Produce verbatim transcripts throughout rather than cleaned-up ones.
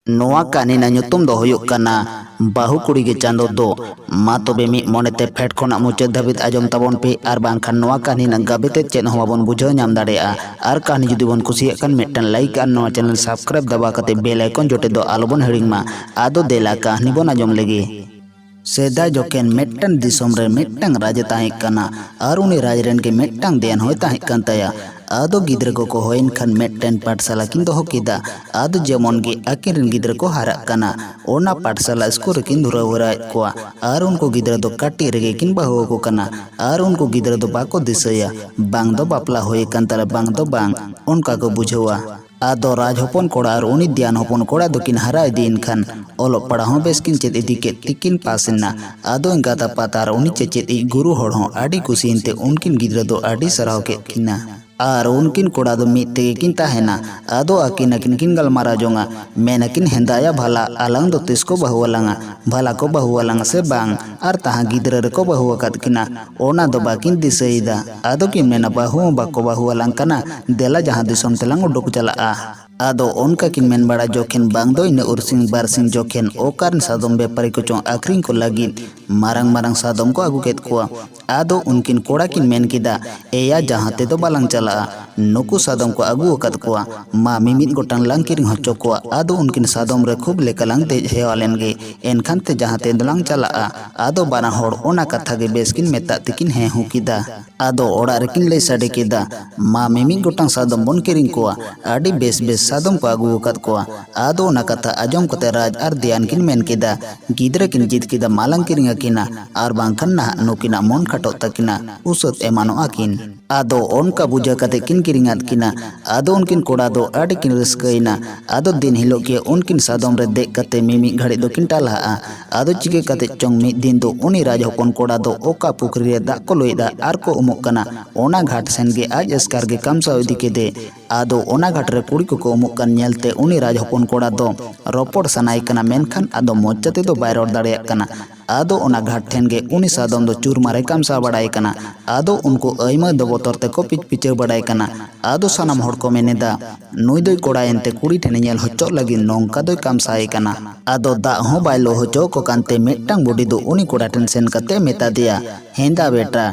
ᱱᱚᱣᱟ ᱠᱟᱹᱦᱱᱤ ᱨᱮᱱᱟᱜ ᱧᱩᱛᱩᱢ ᱫᱚ ᱦᱩᱭᱩᱜ ᱠᱟᱱᱟ ᱵᱟᱹᱦᱩ ᱠᱩᱲᱤ ᱜᱮ ᱪᱟᱸᱫᱚ ᱫᱚ᱾ ᱢᱟ ᱛᱚᱵᱮ ᱢᱤᱫ ᱢᱚᱱᱮᱛᱮ ᱯᱷᱮᱰ ᱠᱷᱚᱱᱟᱜ ᱢᱩᱪᱟᱹᱫ ᱫᱷᱟᱹᱵᱤᱡ ᱟᱸᱡᱚᱢ ᱛᱟᱵᱚᱱ ᱯᱮ, ᱟᱨ ᱵᱟᱝᱠᱷᱟᱱ ᱱᱚᱣᱟ ᱠᱟᱹᱦᱱᱤ ᱨᱮᱱᱟᱜ ᱜᱟᱵᱮ ᱛᱮ ᱪᱮᱫ ᱦᱚᱸ ᱵᱟᱵᱚᱱ ᱵᱩᱡᱷᱟᱹᱣ ᱧᱟᱢ ᱫᱟᱲᱮᱭᱟᱜᱼᱟ᱾ ᱟᱨ ᱠᱟᱹᱦᱱᱤ ᱡᱩᱫᱤ ᱵᱚᱱ ᱠᱩᱥᱤᱭᱟᱜ ᱠᱷᱟᱱ ᱢᱤᱫᱴᱟᱝ ᱞᱟᱭᱤᱠ ᱟᱨ ᱱᱚᱣᱟ ᱪᱮᱱᱮᱞ ᱥᱟᱵᱥᱠᱨᱟᱭᱤᱵ ᱫᱟᱵᱟᱣ ᱠᱟᱛᱮ ᱵᱮᱞ ᱟᱭᱠᱚᱱ ᱡᱚᱴᱮᱫ ᱫᱚ ᱟᱞᱚᱵᱚᱱ ᱦᱤᱲᱤᱧ ᱢᱟ᱾ ᱟᱫᱚ ᱫᱮᱞᱟ ᱠᱟᱹᱦᱱᱤ ᱵᱚᱱ ᱟᱸᱡᱚᱢ ᱞᱮᱜᱮ᱾ ᱥᱮᱫᱟᱭ ᱡᱚᱠᱷᱮᱱ ᱢᱤᱫᱴᱟᱝ ᱫᱤᱥᱚᱢ ᱨᱮ ᱢᱤᱫᱴᱟᱝ ᱨᱟᱡᱽ ᱮ ᱛᱟᱦᱮᱸ ᱠᱟᱱᱟ᱾ ᱟᱨ ᱩᱱᱤ ᱨᱟᱡᱽ ᱨᱮᱱ ᱜᱮ ᱢᱤᱫᱴᱟᱝ ᱫᱮᱭᱟᱱ ᱦᱚᱸᱭ ᱛᱟᱦᱮᱸ ᱠᱟᱱ ᱛᱟᱭᱟ᱾ ᱟᱫᱚ ᱜᱤᱫᱽᱨᱟᱹ ᱠᱚᱠᱚ ᱦᱩᱭᱮᱱ ᱠᱷᱟᱱ ᱢᱤᱫᱴᱮᱱ ᱯᱟᱴᱷᱥᱟᱞᱟ ᱠᱤᱱ ᱫᱚᱦᱚ ᱠᱮᱫᱟ᱾ ᱟᱫᱚ ᱡᱮᱢᱚᱱ ᱜᱮ ᱟᱹᱠᱤᱱ ᱨᱮᱱ ᱜᱤᱫᱽᱨᱟᱹ ᱠᱚ ᱦᱟᱨᱟᱜ ᱠᱟᱱᱟ, ᱚᱱᱟ ᱯᱟᱴᱷᱥᱟᱞᱟ ᱥᱠᱩᱞ ᱨᱮᱠᱤᱱ ᱫᱷᱩᱨᱟᱹᱣ ᱦᱚᱨᱟᱭᱮᱫ ᱠᱚᱣᱟ᱾ ᱟᱨ ᱩᱱᱠᱩ ᱜᱤᱫᱽᱨᱟᱹ ᱫᱚ ᱠᱟᱹᱴᱤᱡ ᱨᱮᱜᱮ ᱠᱤᱱ ᱵᱟᱹᱦᱩ ᱟᱠᱚ ᱠᱟᱱᱟ᱾ ᱟᱨ ᱩᱱᱠᱩ ᱜᱤᱫᱽᱨᱟᱹ ᱫᱚ ᱵᱟᱠᱚ ᱫᱤᱥᱟᱹᱭᱟ, ᱵᱟᱝ ᱫᱚ ᱵᱟᱯᱞᱟ ᱦᱩᱭ ᱟᱠᱟᱱ ᱛᱟᱞᱮ, ᱵᱟᱝ ᱫᱚ ᱵᱟᱝ, ᱚᱱᱠᱟ ᱠᱚ ᱵᱩᱡᱷᱟᱹᱣᱟ᱾ ᱟᱫᱚ ᱨᱟᱡᱽ ᱦᱚᱯᱚᱱ ᱠᱚᱲᱟ ᱟᱨ ᱩᱱᱤ ᱫᱮᱭᱟᱱ ᱦᱚᱯᱚᱱ ᱠᱚᱲᱟ ᱫᱚᱠᱤᱱ ᱦᱟᱨᱟ ᱤᱫᱤᱭᱮᱱ ᱠᱷᱟᱱ ᱚᱞᱚᱜ ᱯᱟᱲᱦᱟᱣ ᱦᱚᱸ ᱵᱮᱥ ᱠᱤᱱ ᱪᱮᱫ ᱤᱫᱤ ᱠᱮᱫ ᱛᱮᱠᱤᱱ ᱯᱟᱥ ᱮᱱᱟ᱾ ᱟᱫᱚ ᱮᱸᱜᱟᱛ ᱟᱯᱟᱛ ᱟᱨ ᱩᱱᱤ ᱪᱮᱪᱮᱫ ᱤᱡ ᱜᱩᱨᱩ ᱦᱚᱲ ᱦᱚᱸ ᱟᱹᱰᱤ ᱠᱩᱥᱤᱭᱮᱱ ᱛᱮ ᱩᱱᱠᱤᱱ ᱜᱤᱫᱽᱨᱟᱹ ᱫᱚ ᱟᱹᱰᱤ ᱥᱟᱨᱦᱟᱣ ᱠᱮᱫ ᱠᱤᱱᱟ᱾ ᱟᱨ ᱩᱱᱠᱤᱱ ᱠᱚᱲᱟ ᱫᱚ ᱢᱤᱫ ᱛᱮᱜᱮ ᱠᱤᱱ ᱛᱟᱦᱮᱱᱟ᱾ ᱟᱫᱚ ᱟᱹᱠᱤᱱ ᱟᱹᱠᱤᱱ ᱠᱤᱱ ᱜᱟᱞᱢᱟᱨᱟᱣ ᱡᱚᱝᱟ, ᱢᱮᱱᱟᱠᱤᱱ, "ᱦᱮᱸᱫᱟᱭᱟ ᱵᱷᱟᱞᱟ, ᱟᱞᱟᱝ ᱫᱚ ᱛᱤᱥ ᱠᱚ ᱵᱟᱹᱦᱩ ᱟᱞᱟᱝᱟ? ᱵᱷᱟᱞᱟ ᱠᱚ ᱵᱟᱹᱦᱩ ᱟᱞᱟᱝᱟ ᱥᱮ ᱵᱟᱝ? ᱟᱨ ᱛᱟᱦᱟᱸ ᱜᱤᱫᱽᱨᱟᱹ ᱨᱮᱠᱚ ᱵᱟᱹᱦᱩ ᱟᱠᱟᱫ ᱠᱤᱱᱟ, ᱚᱱᱟ ᱫᱚ ᱵᱟᱹᱠᱤᱱ ᱫᱤᱥᱟᱹᱭᱮᱫᱟ᱾" ᱟᱫᱚ ᱠᱤᱱ ᱢᱮᱱᱟ, "ᱵᱟᱹᱦᱩ ᱦᱚᱸ ᱵᱟᱠᱚ ᱵᱟᱹᱦᱩ ᱟᱞᱟᱝ ᱠᱟᱱᱟ, ᱫᱮᱞᱟ ᱡᱟᱦᱟᱸ ᱫᱤᱥᱚᱢ ᱛᱮᱞᱟᱝ ᱩᱰᱩᱠ ᱪᱟᱞᱟᱜᱼᱟ᱾" ᱟᱫᱚ ᱚᱱᱠᱟ ᱠᱤᱱ ᱢᱮᱱ ᱵᱟᱲᱟ ᱡᱚᱠᱷᱮᱱ ᱵᱟᱝ ᱫᱚ ᱤᱱᱟᱹ ᱩᱨᱥᱤᱝ ᱵᱟᱨᱥᱤᱝ ᱡᱚᱠᱷᱮᱱ ᱚᱠᱟᱨᱮᱱ ᱥᱟᱫᱚᱢ ᱵᱮᱯᱟᱨᱤ ᱠᱚᱪᱚᱝ ᱟᱹᱠᱷᱨᱤᱧ ᱠᱚ ᱞᱟᱹᱜᱤᱫ ᱢᱟᱨᱟᱝ ᱢᱟᱨᱟᱝ ᱥᱟᱫᱚᱢ ᱠᱚ ᱟᱹᱜᱩ ᱠᱮᱫ ᱠᱚᱣᱟ᱾ ᱟᱫᱚ ᱩᱱᱠᱤᱱ ᱠᱚᱲᱟ ᱠᱤᱱ ᱢᱮᱱ ᱠᱮᱫᱟ, "ᱮᱭᱟ, ᱡᱟᱦᱟᱸ ᱛᱮᱫᱚ ᱵᱟᱞᱟᱝ ᱪᱟᱞᱟᱜᱼᱟ, ᱱᱩᱠᱩ ᱥᱟᱫᱚᱢ ᱠᱚ ᱟᱹᱜᱩ ᱟᱠᱟᱫ ᱠᱚᱣᱟ, ᱢᱟ ᱢᱤᱢᱤᱫ ᱜᱚᱴᱟᱝ ᱞᱟᱝ ᱠᱤᱨᱤᱧ ᱦᱚᱪᱚ ᱠᱚᱣᱟ᱾" ᱟᱫᱚ ᱩᱱᱠᱤᱱ ᱥᱟᱫᱚᱢ ᱨᱮ ᱠᱷᱩᱵ ᱞᱮᱠᱟ ᱞᱟᱝ ᱫᱮᱡ ᱦᱮᱣᱟ ᱞᱮᱱ ᱜᱮ, ᱮᱱᱠᱷᱟᱱ ᱛᱮ ᱡᱟᱦᱟᱸ ᱛᱮᱫᱚ ᱞᱟᱝ ᱪᱟᱞᱟᱜᱼᱟ᱾ ᱟᱫᱚ ᱵᱟᱱᱟ ᱦᱚᱲ ᱚᱱᱟ ᱠᱟᱛᱷᱟ ᱜᱮ ᱵᱮᱥ ᱠᱤᱱ ᱢᱮᱛᱟᱜ ᱛᱮᱠᱤᱱ ᱦᱮᱸ ᱦᱩᱸ ᱠᱮᱫᱟ᱾ ᱟᱫᱚ ᱚᱲᱟᱜ ᱨᱮᱠᱤᱱ ᱞᱟᱹᱭ ᱥᱟᱰᱮ ᱠᱮᱫᱟ, "ᱢᱟ ᱢᱤᱢᱤᱫ ᱜᱚᱴᱟᱝ ᱥᱟᱫᱚᱢ ᱵᱚᱱ ᱠᱤᱨᱤᱧ ᱠᱚᱣᱟ, ᱟᱹᱰᱤ ᱵᱮᱥ ᱵᱮᱥ ᱥᱟᱫᱚᱢ ᱠᱚ ᱟᱹᱜᱩ ᱟᱠᱟᱫ ᱠᱚᱣᱟ᱾" ᱟᱫᱚ ᱚᱱᱟ ᱠᱟᱛᱷᱟ ᱟᱸᱡᱚᱢ ᱠᱟᱛᱮ ᱨᱟᱡᱽ ᱟᱨ ᱫᱮᱭᱟᱱ ᱠᱤᱱ ᱢᱮᱱ ᱠᱮᱫᱟ, "ᱜᱤᱫᱽᱨᱟᱹ ᱠᱤᱱ ᱡᱤᱫ ᱠᱮᱫᱟ, ᱢᱟᱞᱟᱝ ᱠᱤᱨᱤᱧ ᱟᱹᱠᱤᱱᱟ, ᱟᱨ ᱵᱟᱝᱠᱷᱟᱱ ᱱᱟᱦᱟᱜ ᱱᱩᱠᱤᱱᱟᱜ ᱢᱚᱱ ᱠᱷᱟᱴᱚᱜ ᱛᱟᱹᱠᱤᱱᱟ, ᱩᱥᱟᱹᱫ ᱮᱢᱟᱱᱚᱜᱼᱟ ᱠᱤᱱ᱾" ᱟᱫᱚ ᱚᱱᱠᱟ ᱵᱩᱡᱷᱟᱹᱣ ᱠᱟᱛᱮ ᱠᱤᱱ ᱠᱤᱨᱤᱧ ᱟᱫ ᱠᱤᱱᱟ᱾ ᱟᱫᱚ ᱩᱱᱠᱤᱱ ᱠᱚᱲᱟ ᱫᱚ ᱟᱹᱰᱤ ᱠᱤᱱ ᱨᱟᱹᱥᱠᱟᱹᱭᱮᱱᱟ᱾ ᱟᱫᱚ ᱫᱤᱱ ᱦᱤᱞᱳᱜ ᱜᱮ ᱩᱱᱠᱤᱱ ᱥᱟᱫᱚᱢ ᱨᱮ ᱫᱮᱡ ᱠᱟᱛᱮ ᱢᱤᱢᱤᱫ ᱜᱷᱟᱹᱲᱤᱡ ᱫᱚᱠᱤᱱ ᱴᱟᱞᱦᱟᱜᱼᱟ᱾ ᱟᱫᱚ ᱪᱤᱠᱟᱹ ᱠᱟᱛᱮ ᱪᱚᱝ ᱢᱤᱫ ᱫᱤᱱ ᱫᱚ ᱩᱱᱤ ᱨᱟᱡᱽ ᱦᱚᱯᱚᱱ ᱠᱚᱲᱟ ᱫᱚ ᱚᱠᱟ ᱯᱩᱠᱷᱨᱤ ᱨᱮ ᱫᱟᱜ ᱠᱚ ᱞᱩᱭᱮᱫᱟ ᱟᱨ ᱠᱚ ᱩᱢᱩᱜ ᱠᱟᱱᱟ, ᱚᱱᱟ ᱜᱷᱟᱴ ᱥᱮᱱ ᱜᱮ ᱟᱡ ᱮᱥᱠᱟᱨ ᱜᱮ ᱠᱟᱢᱥᱟᱣ ᱤᱫᱤ ᱠᱮᱫᱮ᱾ ᱟᱫᱚ ᱚᱱᱟ ᱜᱷᱟᱴ ᱨᱮ ᱠᱩᱲᱤ ᱠᱚᱠᱚ ᱩᱢᱩᱜ ᱠᱟᱱ ᱧᱮᱞᱛᱮ ᱩᱱᱤ ᱨᱟᱡᱽ ᱦᱚᱯᱚᱱ ᱠᱚᱲᱟ ᱫᱚ ᱨᱚᱯᱚᱲ ᱥᱟᱱᱟᱭᱮ ᱠᱟᱱᱟ, ᱢᱮᱱᱠᱷᱟᱱ ᱟᱫᱚ ᱢᱚᱪᱟ ᱛᱮᱫᱚ ᱵᱟᱭ ᱨᱚᱲ ᱫᱟᱲᱮᱭᱟᱜ ᱠᱟᱱᱟ᱾ ᱟᱫᱚ ᱚᱱᱟ ᱜᱷᱟᱴ ᱴᱷᱮᱱ ᱜᱮ ᱩᱱᱤ ᱥᱟᱫᱚᱢ ᱫᱚ ᱪᱩᱨᱢᱟᱨᱮ ᱠᱟᱢᱥᱟᱣ ᱵᱟᱲᱟᱭᱮ ᱠᱟᱱᱟ᱾ ᱟᱫᱚ ᱩᱱᱠᱩ ᱟᱭᱢᱟ ᱫᱚ ᱵᱚᱛᱚᱨ ᱛᱮᱠᱚ ᱯᱤᱪ ᱯᱤᱪᱟᱹᱣ ᱵᱟᱲᱟᱭ ᱠᱟᱱᱟ᱾ ᱟᱫᱚ ᱥᱟᱱᱟᱢ ᱦᱚᱲ ᱠᱚ ᱢᱮᱱ ᱮᱫᱟ, ᱱᱩᱭ ᱫᱚᱭ ᱠᱚᱲᱟ ᱮᱱᱛᱮ ᱠᱩᱲᱤ ᱴᱷᱮᱱᱮ ᱧᱮᱞ ᱦᱚᱪᱚᱜ ᱞᱟᱹᱜᱤᱫ ᱱᱚᱝᱠᱟ ᱫᱚᱭ ᱠᱟᱢᱥᱟᱭᱮ ᱠᱟᱱᱟ᱾ ᱟᱫᱚ ᱫᱟᱜ ᱦᱚᱸ ᱵᱟᱭ ᱞᱚ ᱦᱚᱪᱚ ᱟᱠᱚ ᱠᱟᱱᱛᱮ ᱢᱤᱫᱴᱟᱝ ᱵᱩᱰᱷᱤ ᱫᱚ ᱩᱱᱤ ᱠᱚᱲᱟ ᱴᱷᱮᱱ ᱥᱮᱱ ᱠᱟᱛᱮ ᱢᱮᱛᱟ ᱫᱮᱭᱟ, ᱦᱮᱸᱫᱟ ᱵᱮᱴᱟ,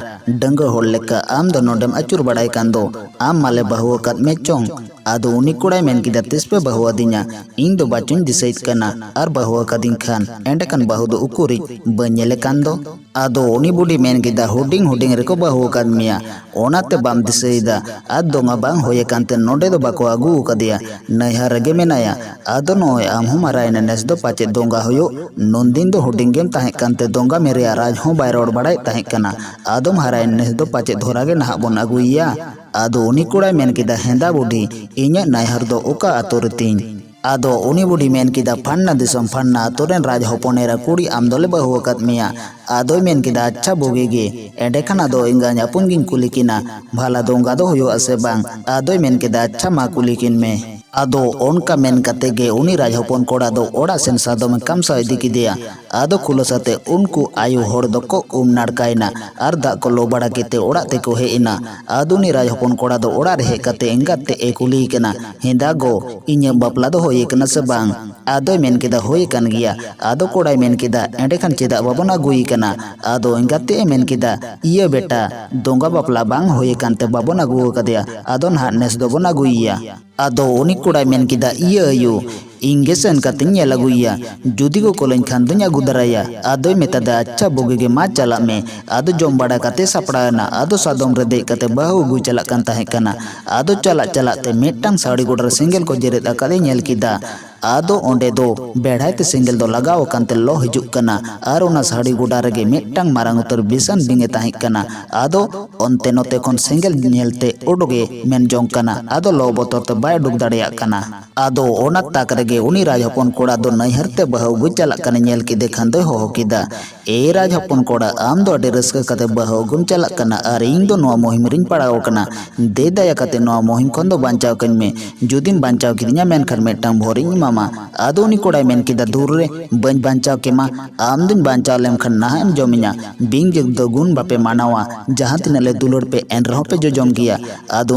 ᱰᱟᱺᱜᱩᱣᱟᱹ ᱦᱚᱲ ᱞᱮᱠᱟ ᱟᱢ ᱫᱚ ᱱᱚᱰᱮᱢ ᱟᱹᱪᱩᱨ ᱵᱟᱲᱟᱭ ᱠᱟᱱ ᱫᱚ, ᱟᱢ ᱢᱟᱞᱮ ᱵᱟᱹᱦᱩ ᱟᱠᱟᱫ ᱢᱮ ᱪᱚᱝ? ᱟᱫᱚ ᱩᱱᱤ ᱠᱚᱲᱟᱭ ᱢᱮᱱ ᱠᱮᱫᱟ, ᱛᱤᱥ ᱯᱮ ᱵᱟᱹᱦᱩ ᱟᱹᱫᱤᱧᱟ? ᱤᱧ ᱫᱚ ᱵᱟᱪᱚᱧ ᱫᱤᱥᱟᱹᱭᱮᱫ ᱠᱟᱱᱟ, ᱟᱨ ᱵᱟᱹᱦᱩ ᱟᱠᱟᱫᱤᱧ ᱠᱷᱟᱱ ᱮᱸᱰᱮᱠᱷᱟᱱ ᱵᱟᱹᱦᱩ ᱫᱚ ᱩᱠᱩᱨᱤᱡ ᱵᱟᱹᱧ ᱧᱮᱞᱮ ᱠᱟᱱ ᱫᱚ? ᱟᱫᱚ ᱩᱱᱤ ᱵᱩᱰᱷᱤ ᱢᱮᱱ ᱠᱮᱫᱟ, ᱦᱩᱰᱤᱧ ᱦᱩᱰᱤᱧ ᱨᱮᱠᱚ ᱵᱟᱹᱦᱩ ᱟᱠᱟᱫ ᱢᱮᱭᱟ, ᱚᱱᱟᱛᱮ ᱵᱟᱢ ᱫᱤᱥᱟᱹᱭᱮᱫᱟ᱾ ᱟᱨ ᱫᱚᱝᱟ ᱵᱟᱝ ᱦᱩᱭ ᱟᱠᱟᱱ ᱛᱮ ᱱᱚᱰᱮ ᱫᱚ ᱵᱟᱠᱚ ᱟᱹᱜᱩ ᱟᱠᱟᱫᱮᱭᱟ, ᱱᱟᱹᱭᱦᱟᱹᱨ ᱨᱮᱜᱮ ᱢᱮᱱᱟᱭᱟ᱾ ᱟᱫᱚ ᱱᱚᱜᱼᱚᱭ ᱟᱢ ᱦᱚᱸ ᱢᱟᱨᱟᱭᱮᱱᱟ, ᱱᱮᱥ ᱫᱚ ᱯᱟᱪᱮᱫ ᱫᱚᱝᱜᱟ ᱦᱩᱭᱩᱜ᱾ ᱱᱩᱱᱫᱤᱱ ᱫᱚ ᱦᱩᱰᱤᱧ ᱜᱮᱢ ᱛᱟᱦᱮᱸ ᱠᱟᱱᱛᱮ ᱫᱚᱝᱜᱟ ᱢᱮᱨᱮᱭᱟᱜ ᱨᱟᱡᱽ ᱦᱚᱸ ᱵᱟᱭ ᱨᱚᱲ ᱵᱟᱲᱟᱭᱮᱫ ᱛᱟᱦᱮᱸ ᱠᱟᱱᱟ᱾ ᱟᱫᱚᱢ ᱦᱟᱨᱟᱭᱮᱱ, ᱱᱮᱥ ᱫᱚ ᱯᱟᱪᱮᱫ ᱫᱷᱚᱨᱟ ᱜᱮ ᱱᱟᱦᱟᱜ ᱵᱚᱱ ᱟᱹᱜᱩᱭᱮᱭᱟ᱾ ᱟᱫᱚ ᱩᱱᱤ ᱠᱚᱲᱟᱭ ᱢᱮᱱ ᱠᱮᱫᱟ, ᱦᱮᱸᱫᱟ ᱵᱩᱰᱷᱤ, ᱤᱧᱟᱹᱜ ᱱᱟᱹᱭᱦᱟᱹᱨ ᱫᱚ ᱚᱠᱟ ᱟᱛᱳ ᱨᱮᱛᱤᱧ? ᱟᱫᱚ ᱩᱱᱤ ᱵᱩᱰᱷᱤ ᱢᱮᱱ ᱠᱮᱫᱟ, ᱯᱷᱟᱱᱱᱟ ᱫᱤᱥᱚᱢ ᱯᱷᱟᱱᱱᱟ ᱟᱛᱳ ᱨᱮᱱ ᱨᱟᱡᱽ ᱦᱚᱯᱚᱱ ᱮᱨᱟ ᱠᱩᱲᱤ ᱟᱢ ᱫᱚᱞᱮ ᱵᱟᱹᱦᱩ ᱟᱠᱟᱫ ᱢᱮᱭᱟ᱾ ᱟᱫᱚᱭ ᱢᱮᱱ ᱠᱮᱫᱟ, ᱟᱪᱪᱷᱟ ᱵᱩᱜᱤ ᱜᱮ, ᱮᱸᱰᱮᱠᱷᱟᱱ ᱟᱫᱚ ᱮᱸᱜᱟᱧ ᱟᱯᱚᱱ ᱜᱤᱧ ᱠᱩᱞᱤ ᱠᱤᱱᱟ, ᱵᱷᱟᱞᱟ ᱫᱚᱝᱜᱟ ᱫᱚ ᱦᱩᱭᱩᱜᱼᱟ ᱥᱮ ᱵᱟᱝ? ᱟᱫᱚᱭ ᱢᱮᱱ ᱠᱮᱫᱟ, ᱟᱪᱪᱷᱟ ᱢᱟ ᱠᱩᱞᱤ ᱠᱤᱱ ᱢᱮ᱾ ᱟᱫᱚ ᱚᱱᱠᱟ ᱢᱮᱱ ᱠᱟᱛᱮ ᱜᱮ ᱩᱱᱤ ᱨᱟᱡᱽ ᱦᱚᱯᱚᱱ ᱠᱚᱲᱟ ᱫᱚ ᱚᱲᱟᱜ ᱥᱮᱱ ᱥᱟᱫᱚᱢᱮ ᱠᱟᱢᱥᱟᱣ ᱤᱫᱤ ᱠᱮᱫᱮᱭᱟ᱾ ᱟᱫᱚ ᱠᱷᱩᱞᱟᱹᱥ ᱟᱛᱮ ᱩᱱᱠᱩ ᱟᱭᱳ ᱦᱚᱲ ᱫᱚᱠᱚ ᱩᱢ ᱱᱟᱲᱠᱟᱭᱮᱱᱟ ᱟᱨ ᱫᱟᱜ ᱠᱚ ᱞᱚ ᱵᱟᱲᱟ ᱠᱟᱛᱮ ᱚᱲᱟᱜ ᱛᱮᱠᱚ ᱦᱮᱡ ᱮᱱᱟ᱾ ᱟᱫᱚ ᱩᱱᱤ ᱨᱟᱡᱽ ᱦᱚᱯᱚᱱ ᱠᱚᱲᱟ ᱫᱚ ᱚᱲᱟᱜ ᱨᱮ ᱦᱮᱡ ᱠᱟᱛᱮ ᱮᱸᱜᱟᱛ ᱛᱮᱫ ᱮ ᱠᱩᱞᱤᱭᱮ ᱠᱟᱱᱟ, ᱦᱮᱸᱫᱟ ᱜᱚ, ᱤᱧᱟᱹᱜ ᱵᱟᱯᱞᱟ ᱫᱚ ᱦᱩᱭ ᱟᱠᱟᱱᱟ ᱥᱮ ᱵᱟᱝ? ᱟᱫᱚᱭ ᱢᱮᱱ ᱠᱮᱫᱟ, ᱦᱩᱭ ᱟᱠᱟᱱ ᱜᱮᱭᱟ᱾ ᱟᱫᱚ ᱠᱚᱲᱟᱭ ᱢᱮᱱ ᱠᱮᱫᱟ, ᱮᱸᱰᱮᱠᱷᱟᱱ ᱪᱮᱫᱟᱜ ᱵᱟᱵᱚᱱ ᱟᱹᱜᱩᱭᱮ ᱠᱟᱱᱟ? ᱟᱫᱚ ᱮᱸᱜᱟᱛ ᱛᱮᱫ ᱮ ᱢᱮᱱ ᱠᱮᱫᱟ, ᱤᱭᱟᱹ ᱵᱮᱴᱟ, ᱫᱚᱝᱜᱟ ᱵᱟᱯᱞᱟ ᱵᱟᱝ ᱦᱩᱭ ᱟᱠᱟᱱ ᱛᱮ ᱵᱟᱵᱚᱱ ᱟᱹᱜᱩ ᱟᱠᱟᱫᱮᱭᱟ᱾ ᱟᱫᱚ ᱱᱟᱦᱟᱜ ᱱᱮᱥ ᱫᱚᱵᱚᱱ ᱟᱹᱜᱩᱭᱮᱭᱟ᱾ ᱟᱫᱚ ᱩᱱᱤ ᱠᱚᱲᱟᱭ ᱢᱮᱱ ᱠᱮᱫᱟ, ᱤᱭᱟᱹ ᱟᱭᱳ, ᱤᱧ ᱜᱮ ᱥᱮᱱ ᱠᱟᱛᱮᱧ ᱧᱮᱞ ᱟᱹᱜᱩᱭᱮᱭᱟ, ᱡᱩᱫᱤ ᱠᱚ ᱠᱚᱞᱟᱹᱧ ᱠᱷᱟᱱ ᱫᱚᱧ ᱟᱹᱜᱩ ᱫᱟᱨᱟᱭᱟ᱾ ᱟᱫᱚᱭ ᱢᱮᱛᱟᱫᱟ, ᱟᱪᱪᱷᱟ ᱵᱩᱜᱤ ᱜᱮ, ᱢᱟ ᱪᱟᱞᱟᱜ ᱢᱮ᱾ ᱟᱫᱚ ᱡᱚᱢ ᱵᱟᱲᱟ ᱠᱟᱛᱮ ᱥᱟᱯᱲᱟᱣ ᱮᱱᱟ᱾ ᱟᱫᱚ ᱥᱟᱫᱚᱢ ᱨᱮ ᱫᱮᱡ ᱠᱟᱛᱮ ᱵᱟᱹᱦᱩ ᱟᱹᱜᱩᱭ ᱪᱟᱞᱟᱜ ᱠᱟᱱ ᱛᱟᱦᱮᱸ ᱠᱟᱱᱟ᱾ ᱟᱫᱚ ᱪᱟᱞᱟᱜ ᱪᱟᱞᱟᱜ ᱛᱮ ᱢᱤᱫᱴᱟᱝ ᱥᱟᱹᱲᱤ ᱜᱚᱰᱟ ᱨᱮ ᱥᱮᱸᱜᱮᱞ ᱠᱚ ᱡᱮᱨᱮᱫ ᱟᱠᱟᱫ ᱮ ᱧᱮᱞ ᱠᱮᱫᱟ᱾ ᱟᱫᱚ ᱚᱸᱰᱮ ᱫᱚ ᱵᱮᱲᱦᱟᱭ ᱛᱮ ᱥᱮᱸᱜᱮᱞ ᱫᱚ ᱞᱟᱜᱟᱣ ᱟᱠᱟᱱ ᱛᱮ ᱞᱚ ᱦᱤᱡᱩᱜ ᱠᱟᱱᱟ᱾ ᱟᱨ ᱚᱱᱟ ᱥᱟᱹᱲᱤ ᱜᱚᱰᱟ ᱨᱮᱜᱮ ᱢᱤᱫᱴᱟᱝ ᱢᱟᱨᱟᱝ ᱩᱛᱟᱹᱨ ᱵᱤᱥᱟᱱ ᱵᱤᱧ ᱮ ᱛᱟᱦᱮᱸ ᱠᱟᱱᱟ᱾ ᱟᱫᱚ ᱚᱱᱛᱮ ᱱᱚᱛᱮ ᱠᱷᱚᱱ ᱥᱮᱸᱜᱮᱞ ᱧᱮᱞᱛᱮ ᱩᱰᱩᱠ ᱮ ᱢᱮᱱ ᱡᱚᱝ ᱠᱟᱱᱟ᱾ ᱟᱫᱚ ᱞᱚ ᱵᱚᱛᱚᱨ ᱛᱮ ᱵᱟᱭ ᱩᱰᱩᱠ ᱫᱟᱲᱮᱭᱟᱜ ᱠᱟᱱᱟ᱾ ᱟᱫᱚ ᱚᱱᱟ ᱛᱟᱠ ᱨᱮᱜᱮ ᱩᱱᱤ ᱨᱟᱡᱽ ᱦᱚᱯᱚᱱ ᱠᱚᱲᱟ ᱫᱚ ᱱᱟᱹᱭᱦᱟᱹᱨ ᱛᱮ ᱵᱟᱹᱦᱩ ᱟᱹᱜᱩᱭ ᱪᱟᱞᱟᱜ ᱠᱟᱱᱟ᱾ ᱧᱮᱞ ᱠᱮᱫᱮ ᱠᱷᱟᱱ ᱫᱚᱭ ᱦᱚᱦᱚ ᱠᱮᱫᱟ, ᱮ ᱨᱟᱡᱽ ᱦᱚᱯᱚᱱ ᱠᱚᱲᱟ, ᱟᱢ ᱫᱚ ᱟᱹᱰᱤ ᱨᱟᱹᱥᱠᱟᱹ ᱠᱟᱛᱮ ᱵᱟᱹᱦᱩ ᱟᱹᱜᱩᱢ ᱪᱟᱞᱟᱜ ᱠᱟᱱᱟ ᱟᱨ ᱤᱧ ᱫᱚ ᱱᱚᱣᱟ ᱢᱩᱦᱤᱢ ᱨᱤᱧ ᱯᱟᱲᱟᱣ ᱟᱠᱟᱱᱟ᱾ ᱫᱮ ᱫᱟᱭᱟ ᱠᱟᱛᱮ ᱱᱚᱣᱟ ᱢᱩᱦᱤᱢ ᱠᱷᱚᱱ ᱫᱚ ᱵᱟᱧᱪᱟᱣ ᱠᱟᱹᱧ ᱢᱮ᱾ ᱡᱩᱫᱤᱢ ᱵᱟᱧᱪᱟᱣ ᱠᱤᱫᱤᱧᱟ, ᱢᱮᱱᱠᱷᱟᱱ ᱢᱤᱫᱴᱟᱝ ᱵᱷᱚᱨᱤᱧ ᱮᱢᱟᱢᱟ᱾ ᱟᱫᱚ ᱩᱱᱤ ᱠᱚᱲᱟᱭ ᱢᱮᱱ ᱠᱮᱫᱟ, ᱫᱩᱨ ᱨᱮ, ᱵᱟᱹᱧ ᱵᱟᱧᱪᱟᱣ ᱠᱮᱢᱟ, ᱟᱢ ᱫᱚᱧ ᱵᱟᱧᱪᱟᱣ ᱞᱮᱢ ᱠᱷᱟᱱ ᱱᱟᱦᱟᱜ ᱮᱢ ᱡᱚᱢᱤᱧᱟ᱾ ᱵᱤᱧ ᱡᱟᱹᱛ ᱫᱚ ᱜᱩᱱ ᱵᱟᱯᱮ ᱢᱟᱱᱟᱣᱟ, ᱡᱟᱦᱟᱸ ᱛᱤᱱᱟᱹᱜ ᱞᱮ ᱫᱩᱞᱟᱹᱲ ᱯᱮ ᱮᱱ ᱨᱮᱦᱚᱸ ᱯᱮ ᱡᱚᱡᱚᱢ ᱜᱮᱭᱟ᱾ ᱟᱫᱚ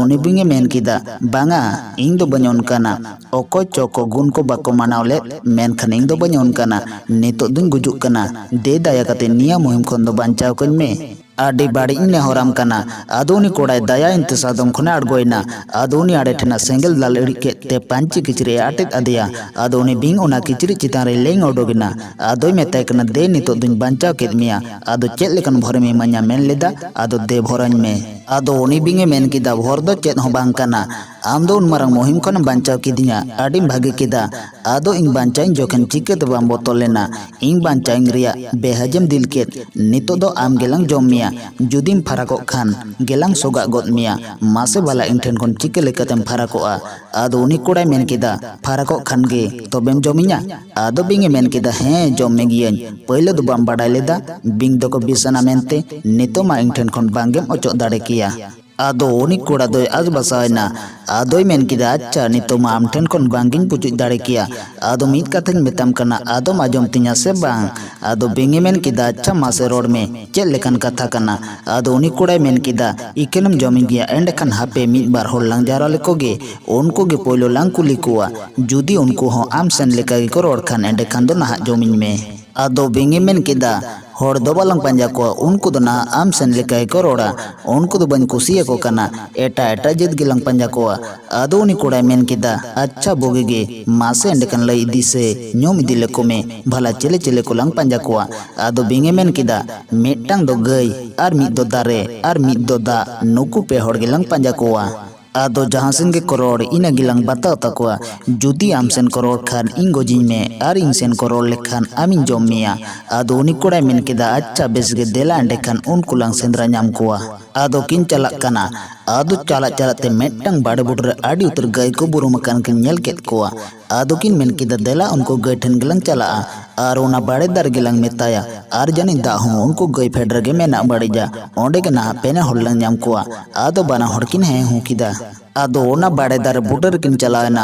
ᱩᱱᱤ ᱵᱤᱧ ᱮ ᱢᱮᱱ ᱠᱮᱫᱟ, ᱵᱟᱝᱟ, ᱤᱧ ᱫᱚ ᱵᱟᱹᱧ ᱚᱱᱠᱟᱱᱟ᱾ ᱚᱠᱚᱭ ᱪᱚ ᱠᱚ ᱜᱩᱱ ᱠᱚ ᱵᱟᱠᱚ ᱢᱟᱱᱟᱣ ᱞᱮᱫ, ᱢᱮᱱᱠᱷᱟᱱ ᱤᱧ ᱫᱚ ᱵᱟᱹᱧ ᱚᱱᱠᱟᱱᱟ᱾ ᱱᱤᱛᱚᱜ ᱫᱚᱧ ᱜᱩᱡᱩᱜ ᱠᱟᱱᱟ, ᱫᱮ ᱫᱟᱭᱟ ᱠᱟᱛᱮ ᱱᱤᱭᱟᱹ ᱢᱩᱦᱤᱢ ᱠᱷᱚᱱ ᱫᱚ ᱵᱟᱧᱪᱟᱣ ᱠᱟᱹᱧ ᱢᱮ᱾ ᱟᱹᱰᱤ ᱵᱟᱹᱲᱤᱡ ᱤᱧ ᱱᱮᱦᱚᱨᱟᱢ ᱠᱟᱱᱟ᱾ ᱟᱫᱚ ᱩᱱᱤ ᱠᱚᱲᱟᱭ ᱫᱟᱭᱟᱭᱮᱱ ᱛᱮ ᱥᱟᱫᱚᱢ ᱠᱷᱚᱱᱮ ᱟᱬᱜᱚᱭᱮᱱᱟ᱾ ᱟᱫᱚ ᱩᱱᱤ ᱟᱲᱮ ᱴᱷᱮᱱᱟᱜ ᱥᱮᱸᱜᱮᱞ ᱫᱟᱞ ᱤᱲᱤᱡ ᱠᱮᱫ ᱛᱮ ᱯᱟᱹᱧᱪᱤ ᱠᱤᱪᱨᱤᱡ ᱮ ᱟᱴᱮᱫ ᱟᱫᱮᱭᱟ᱾ ᱟᱫᱚ ᱩᱱᱤ ᱵᱤᱧ ᱚᱱᱟ ᱠᱤᱪᱨᱤᱡ ᱪᱮᱛᱟᱱ ᱨᱮᱭ ᱞᱮᱝ ᱚᱰᱚᱠᱮᱱᱟ᱾ ᱟᱫᱚᱭ ᱢᱮᱛᱟᱭ ᱠᱟᱱᱟ, ᱫᱮ, ᱱᱤᱛᱚᱜ ᱫᱚᱧ ᱵᱟᱧᱪᱟᱣ ᱠᱮᱫ ᱢᱮᱭᱟ᱾ ᱟᱫᱚ ᱪᱮᱫ ᱞᱮᱠᱟᱱ ᱵᱷᱚᱨᱮᱢ ᱤᱢᱟᱹᱧᱟ ᱢᱮᱱ ᱞᱮᱫᱟ? ᱟᱫᱚ ᱫᱮ ᱵᱷᱚᱨᱟᱧ ᱢᱮ᱾ ᱟᱫᱚ ᱩᱱᱤ ᱵᱤᱧ ᱮ ᱢᱮᱱ ᱠᱮᱫᱟ, ᱵᱷᱚᱨ ᱫᱚ ᱪᱮᱫ ᱦᱚᱸ ᱵᱟᱝ ᱠᱟᱱᱟ᱾ ᱟᱢ ᱫᱚ ᱩᱱ ᱢᱟᱨᱟᱝ ᱢᱩᱦᱤᱢ ᱠᱷᱚᱱᱮᱢ ᱵᱟᱧᱪᱟᱣ ᱠᱤᱫᱤᱧᱟ, ᱟᱹᱰᱤᱢ ᱵᱷᱟᱜᱮ ᱠᱮᱫᱟ᱾ ᱟᱫᱚ ᱤᱧ ᱵᱟᱧᱪᱟᱣᱤᱧ ᱡᱚᱠᱷᱮᱱ ᱪᱤᱠᱟᱹᱛᱮ ᱵᱟᱢ ᱵᱚᱛᱚᱨ ᱞᱮᱱᱟ? ᱤᱧ ᱵᱟᱧᱪᱟᱣᱤᱧ ᱨᱮᱭᱟᱜ ᱵᱮᱦᱟᱡᱮᱢ ᱫᱤᱞ ᱠᱮᱫ᱾ ᱱᱤᱛᱚᱜ ᱫᱚ ᱟᱢ ᱜᱮᱞᱟᱝ ᱡᱚᱢ ᱢᱮᱭᱟ᱾ ᱡᱩᱫᱤᱢ ᱯᱷᱟᱨᱟᱠᱚᱜ ᱠᱷᱟᱱ ᱜᱮᱞᱟᱝ ᱥᱚᱜᱟᱜ ᱜᱚᱫ ᱢᱮᱭᱟ᱾ ᱢᱟᱥᱮ ᱵᱟᱞᱟ, ᱤᱧ ᱴᱷᱮᱱ ᱠᱷᱚᱱ ᱪᱤᱠᱟᱹ ᱞᱮᱠᱟᱛᱮᱢ ᱯᱷᱟᱨᱟᱠᱚᱜᱼᱟ? ᱟᱫᱚ ᱩᱱᱤ ᱠᱚᱲᱟᱭ ᱢᱮᱱ ᱠᱮᱫᱟ, ᱯᱷᱟᱨᱟᱠᱚᱜ ᱠᱷᱟᱱ ᱜᱮ ᱛᱚᱵᱮᱢ ᱡᱚᱢᱤᱧᱟ? ᱟᱫᱚ ᱵᱤᱧ ᱮ ᱢᱮᱱ ᱠᱮᱫᱟ, ᱦᱮᱸ, ᱡᱚᱢ ᱢᱮ ᱜᱤᱭᱟᱹᱧ᱾ ᱯᱟᱹᱭᱞᱟᱹ ᱫᱚ ᱵᱟᱢ ᱵᱟᱰᱟᱭ ᱞᱮᱫᱟ ᱵᱤᱧ ᱫᱚᱠᱚ ᱵᱤᱥᱟᱱᱟ ᱢᱮᱱᱛᱮ? ᱱᱤᱛᱚᱜ ᱢᱟ ᱤᱧ ᱴᱷᱮᱱ ᱠᱷᱚᱱ ᱵᱟᱝᱜᱮᱢ ᱚᱪᱚᱜ ᱫᱟᱲᱮ ᱠᱮᱭᱟ᱾ ᱟᱫᱚ ᱩᱱᱤ ᱠᱚᱲᱟ ᱫᱚᱭ ᱟᱥ ᱵᱟᱥᱟᱣᱮᱱᱟ᱾ ᱟᱫᱚᱭ ᱢᱮᱱ ᱠᱮᱫᱟ, ᱟᱪᱪᱷᱟ, ᱱᱤᱛᱚᱜ ᱢᱟ ᱟᱢ ᱴᱷᱮᱱ ᱠᱷᱚᱱ ᱵᱟᱝᱜᱤᱧ ᱯᱩᱪᱩᱡ ᱫᱟᱲᱮ ᱠᱮᱭᱟ᱾ ᱟᱫᱚ ᱢᱤᱫ ᱠᱟᱛᱷᱟᱧ ᱢᱮᱛᱟᱢ ᱠᱟᱱᱟ, ᱟᱫᱚᱢ ᱟᱸᱡᱚᱢ ᱛᱤᱧᱟ ᱥᱮ ᱵᱟᱝ? ᱟᱫᱚ ᱵᱤᱧ ᱮ ᱢᱮᱱ ᱠᱮᱫᱟ, ᱟᱪᱪᱷᱟ, ᱢᱟᱥᱮ ᱨᱚᱲ ᱢᱮ, ᱪᱮᱫ ᱞᱮᱠᱟᱱ ᱠᱟᱛᱷᱟ ᱠᱟᱱᱟ? ᱟᱫᱚ ᱩᱱᱤ ᱠᱚᱲᱟᱭ ᱢᱮᱱ ᱠᱮᱫᱟ, ᱤᱠᱷᱟᱹᱱᱮᱢ ᱡᱚᱢᱤᱧ ᱜᱮᱭᱟ, ᱮᱸᱰᱮᱠᱷᱟᱱ ᱦᱟᱯᱮ ᱢᱤᱫ ᱵᱟᱨ ᱦᱚᱲ ᱞᱟᱝ ᱡᱟᱣᱨᱟ ᱞᱮᱠᱚ ᱜᱮ, ᱩᱱᱠᱩ ᱜᱮ ᱯᱳᱭᱞᱳ ᱞᱟᱝ ᱠᱩᱞᱤ ᱠᱚᱣᱟ᱾ ᱡᱩᱫᱤ ᱩᱱᱠᱩ ᱦᱚᱸ ᱟᱢ ᱥᱮᱱ ᱞᱮᱠᱟ ᱜᱮᱠᱚ ᱨᱚᱲ ᱠᱷᱟᱱ, ᱮᱸᱰᱮᱠᱷᱟᱱ ᱫᱚ ᱱᱟᱦᱟᱜ ᱡᱚᱢᱤᱧ ᱢᱮ᱾ ᱟᱫᱚ ᱵᱤᱧ ᱮ ᱢᱮᱱ ᱠᱮᱫᱟ, ᱦᱚᱲ ᱫᱚ ᱵᱟᱞᱟᱝ ᱯᱟᱸᱡᱟ ᱠᱚᱣᱟ, ᱩᱱᱠᱩ ᱫᱚ ᱱᱟᱦᱟᱜ ᱟᱢ ᱥᱮᱱ ᱞᱮᱠᱟ ᱜᱮᱠᱚ ᱨᱚᱲᱟ᱾ ᱩᱱᱠᱩ ᱫᱚ ᱵᱟᱹᱧ ᱠᱩᱥᱤᱭᱟᱠᱚ ᱠᱟᱱᱟ, ᱮᱴᱟᱜ ᱮᱴᱟᱜ ᱡᱟᱹᱛ ᱜᱮᱞᱟᱝ ᱯᱟᱸᱡᱟ ᱠᱚᱣᱟ᱾ ᱟᱫᱚ ᱩᱱᱤ ᱠᱚᱲᱟᱭ ᱢᱮᱱ ᱠᱮᱫᱟ, ᱟᱪᱪᱷᱟ, ᱵᱩᱜᱤ ᱜᱮ, ᱢᱟᱥᱮ ᱮᱸᱰᱮᱠᱷᱟᱱ ᱞᱟᱹᱭ ᱤᱫᱤ ᱥᱮ, ᱧᱩᱢ ᱤᱫᱤ ᱞᱮᱠᱚ ᱢᱮ, ᱵᱷᱟᱞᱟ ᱪᱮᱞᱮ ᱪᱮᱞᱮ ᱠᱚᱞᱟᱝ ᱯᱟᱸᱡᱟ ᱠᱚᱣᱟ᱾ ᱟᱫᱚ ᱵᱤᱧ ᱮ ᱢᱮᱱ ᱠᱮᱫᱟ, ᱢᱤᱫᱴᱟᱝ ᱫᱚ ᱜᱟᱹᱭ, ᱟᱨ ᱢᱤᱫ ᱫᱚ ᱫᱟᱨᱮ, ᱟᱨ ᱢᱤᱫ ᱫᱚ ᱫᱟᱜ, ᱱᱩᱠᱩ ᱯᱮ ᱦᱚᱲ ᱜᱮᱞᱟᱝ ᱯᱟᱸᱡᱟ ᱠᱚᱣᱟ᱾ ᱟᱫᱚ ᱡᱟᱦᱟᱸ ᱥᱮᱱ ᱜᱮᱠᱚ ᱨᱚᱲ, ᱤᱱᱟᱹ ᱜᱮᱞᱟᱝ ᱵᱟᱛᱟᱣ ᱛᱟᱠᱚᱣᱟ᱾ ᱡᱩᱫᱤ ᱟᱢ ᱥᱮᱱ ᱠᱚ ᱨᱚᱲ ᱠᱷᱟᱱ, ᱤᱧ ᱜᱚᱡᱤᱧ ᱢᱮ, ᱟᱨ ᱤᱧ ᱥᱮᱱ ᱠᱚ ᱨᱚᱲ ᱞᱮᱠᱷᱟᱱ, ᱟᱢᱤᱧ ᱡᱚᱢ ᱢᱮᱭᱟ᱾ ᱟᱫᱚ ᱩᱱᱤ ᱠᱚᱲᱟᱭ ᱢᱮᱱ ᱠᱮᱫᱟ, ᱟᱪᱪᱷᱟ, ᱵᱮᱥ ᱜᱮ, ᱫᱮᱞᱟ ᱮᱸᱰᱮᱠᱷᱟᱱ ᱩᱱᱠᱩ ᱞᱟᱝ ᱥᱮᱸᱫᱽᱨᱟ ᱧᱟᱢ ᱠᱚᱣᱟ᱾ ᱟᱫᱚ ᱠᱤᱱ ᱪᱟᱞᱟᱜ ᱠᱟᱱᱟ᱾ ᱟᱫᱚ ᱪᱟᱞᱟᱜ ᱪᱟᱞᱟᱜ ᱛᱮ ᱢᱤᱫᱴᱟᱝ ᱵᱟᱲᱮ ᱵᱩᱴᱟᱹ ᱨᱮ ᱟᱹᱰᱤ ᱩᱛᱟᱹᱨ ᱜᱟᱹᱭ ᱠᱚ ᱵᱩᱨᱩᱢ ᱟᱠᱟᱱ ᱠᱤᱱ ᱧᱮᱞ ᱠᱮᱫ ᱠᱚᱣᱟ᱾ ᱟᱫᱚ ᱠᱤᱱ ᱢᱮᱱ ᱠᱮᱫᱟ, ᱫᱮᱞᱟ ᱩᱱᱠᱩ ᱜᱟᱹᱭ ᱴᱷᱮᱱ ᱜᱮᱞᱟᱝ ᱪᱟᱞᱟᱜᱼᱟ, ᱟᱨ ᱚᱱᱟ ᱵᱟᱲᱮ ᱫᱟᱨᱮ ᱜᱮᱞᱟᱝ ᱢᱮᱛᱟᱭᱟ, ᱟᱨ ᱡᱟᱹᱱᱤᱡ ᱫᱟᱜ ᱦᱚᱸ ᱩᱱᱠᱩ ᱜᱟᱹᱭ ᱯᱷᱮᱰ ᱨᱮᱜᱮ ᱢᱮᱱᱟᱜ ᱵᱟᱹᱲᱤᱡᱟ, ᱚᱸᱰᱮ ᱜᱮ ᱱᱟᱦᱟᱜ ᱯᱮᱱᱮ ᱦᱚᱲ ᱞᱟᱝ ᱧᱟᱢ ᱠᱚᱣᱟ᱾ ᱟᱫᱚ ᱵᱟᱱᱟ ᱦᱚᱲ ᱠᱤᱱ ᱦᱮᱸ ᱦᱩᱸ ᱠᱮᱫᱟ᱾ ᱟᱫᱚ ᱚᱱᱟ ᱵᱟᱲᱮ ᱫᱟᱨᱮ ᱵᱩᱴᱟᱹ ᱨᱮᱠᱤᱱ ᱪᱟᱞᱟᱣ ᱮᱱᱟ᱾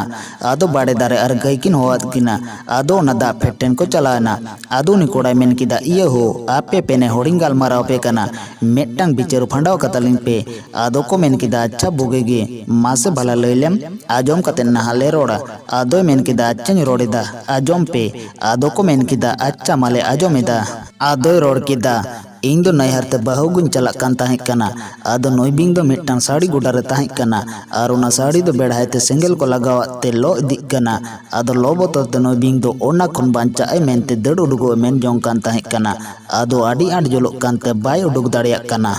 ᱟᱫᱚ ᱵᱟᱲᱮ ᱫᱟᱨᱮ ᱟᱨ ᱜᱟᱹᱭ ᱠᱤᱱ ᱦᱚᱦᱚᱣᱟᱫ ᱠᱤᱱᱟ᱾ ᱟᱫᱚ ᱚᱱᱟ ᱫᱟᱜ ᱯᱷᱮᱰ ᱴᱷᱮᱱ ᱠᱚ ᱪᱟᱞᱟᱣ ᱮᱱᱟ᱾ ᱟᱫᱚ ᱩᱱᱤ ᱠᱚᱲᱟᱭ ᱢᱮᱱ ᱠᱮᱫᱟ, "ᱤᱭᱟᱹ ᱦᱳ, ᱟᱯᱮ ᱯᱮᱱᱮ ᱦᱚᱲᱤᱧ ᱜᱟᱞᱢᱟᱨᱟᱣ ᱟᱯᱮ ᱠᱟᱱᱟ, ᱢᱤᱫᱴᱟᱝ ᱵᱤᱪᱟᱹᱨ ᱯᱷᱟᱸᱰᱟᱣ ᱠᱟᱛᱟᱞᱤᱧ ᱯᱮ᱾" ᱟᱫᱚ ᱠᱚ ᱢᱮᱱ ᱠᱮᱫᱟ, "ᱟᱪᱪᱷᱟ ᱵᱩᱜᱤ ᱜᱮ, ᱢᱟᱥᱮ ᱵᱷᱟᱞᱟ ᱞᱟᱹᱭ ᱞᱮᱢ, ᱟᱸᱡᱚᱢ ᱠᱟᱛᱮ ᱱᱟᱦᱟᱜ ᱞᱮ ᱨᱚᱲᱟ᱾" ᱟᱫᱚᱭ ᱢᱮᱱ ᱠᱮᱫᱟ, "ᱟᱪᱪᱷᱟᱧ ᱨᱚᱲ ᱮᱫᱟ, ᱟᱸᱡᱚᱢ ᱯᱮ᱾" ᱟᱫᱚ ᱠᱚ ᱢᱮᱱ ᱠᱮᱫᱟ, "ᱟᱪᱪᱷᱟ ᱢᱟᱞᱮ ᱟᱸᱡᱚᱢ ᱮᱫᱟ᱾" ᱟᱫᱚᱭ ᱨᱚᱲ ᱠᱮᱫᱟ, "ᱤᱧ ᱫᱚ ᱱᱟᱹᱭᱦᱟᱨ ᱛᱮ ᱵᱟᱹᱦᱩ ᱜᱩᱧ ᱪᱟᱞᱟᱜ ᱠᱟᱱ ᱛᱟᱦᱮᱸ ᱠᱟᱱᱟ᱾ ᱟᱫᱚ ᱱᱩᱭ ᱵᱤᱧ ᱫᱚ ᱢᱤᱫᱴᱟᱝ ᱥᱟᱹᱲᱤ ᱜᱚᱰᱟ ᱨᱮ ᱛᱟᱦᱮᱸ ᱠᱟᱱᱟ ᱟᱨ ᱚᱱᱟ ᱥᱟᱹᱲᱤ ᱫᱚ ᱵᱮᱲᱦᱟᱭ ᱛᱮ ᱥᱮᱸᱜᱮᱞ ᱠᱚ ᱞᱟᱜᱟᱣᱟᱫ ᱛᱮ ᱞᱚ ᱤᱫᱤᱜ ᱠᱟᱱᱟ᱾ ᱟᱫᱚ ᱞᱚ ᱵᱚᱛᱚᱨ ᱛᱮ ᱱᱩᱭ ᱵᱤᱧ ᱫᱚ ᱚᱱᱟ ᱠᱷᱚᱱ ᱵᱟᱧᱪᱟᱜ ᱮ ᱢᱮᱱᱛᱮ ᱫᱟᱹᱲ ᱩᱰᱩᱠᱚᱜ ᱮ ᱢᱮᱱ ᱡᱚᱝ ᱠᱟᱱ ᱛᱟᱦᱮᱸ ᱠᱟᱱᱟ᱾ ᱟᱫᱚ ᱟᱹᱰᱤ ᱟᱸᱴ ᱡᱚᱞᱚᱜ ᱠᱟᱱ ᱛᱮ ᱵᱟᱭ ᱩᱰᱩᱠ ᱫᱟᱲᱮᱭᱟᱜ ᱠᱟᱱᱟ᱾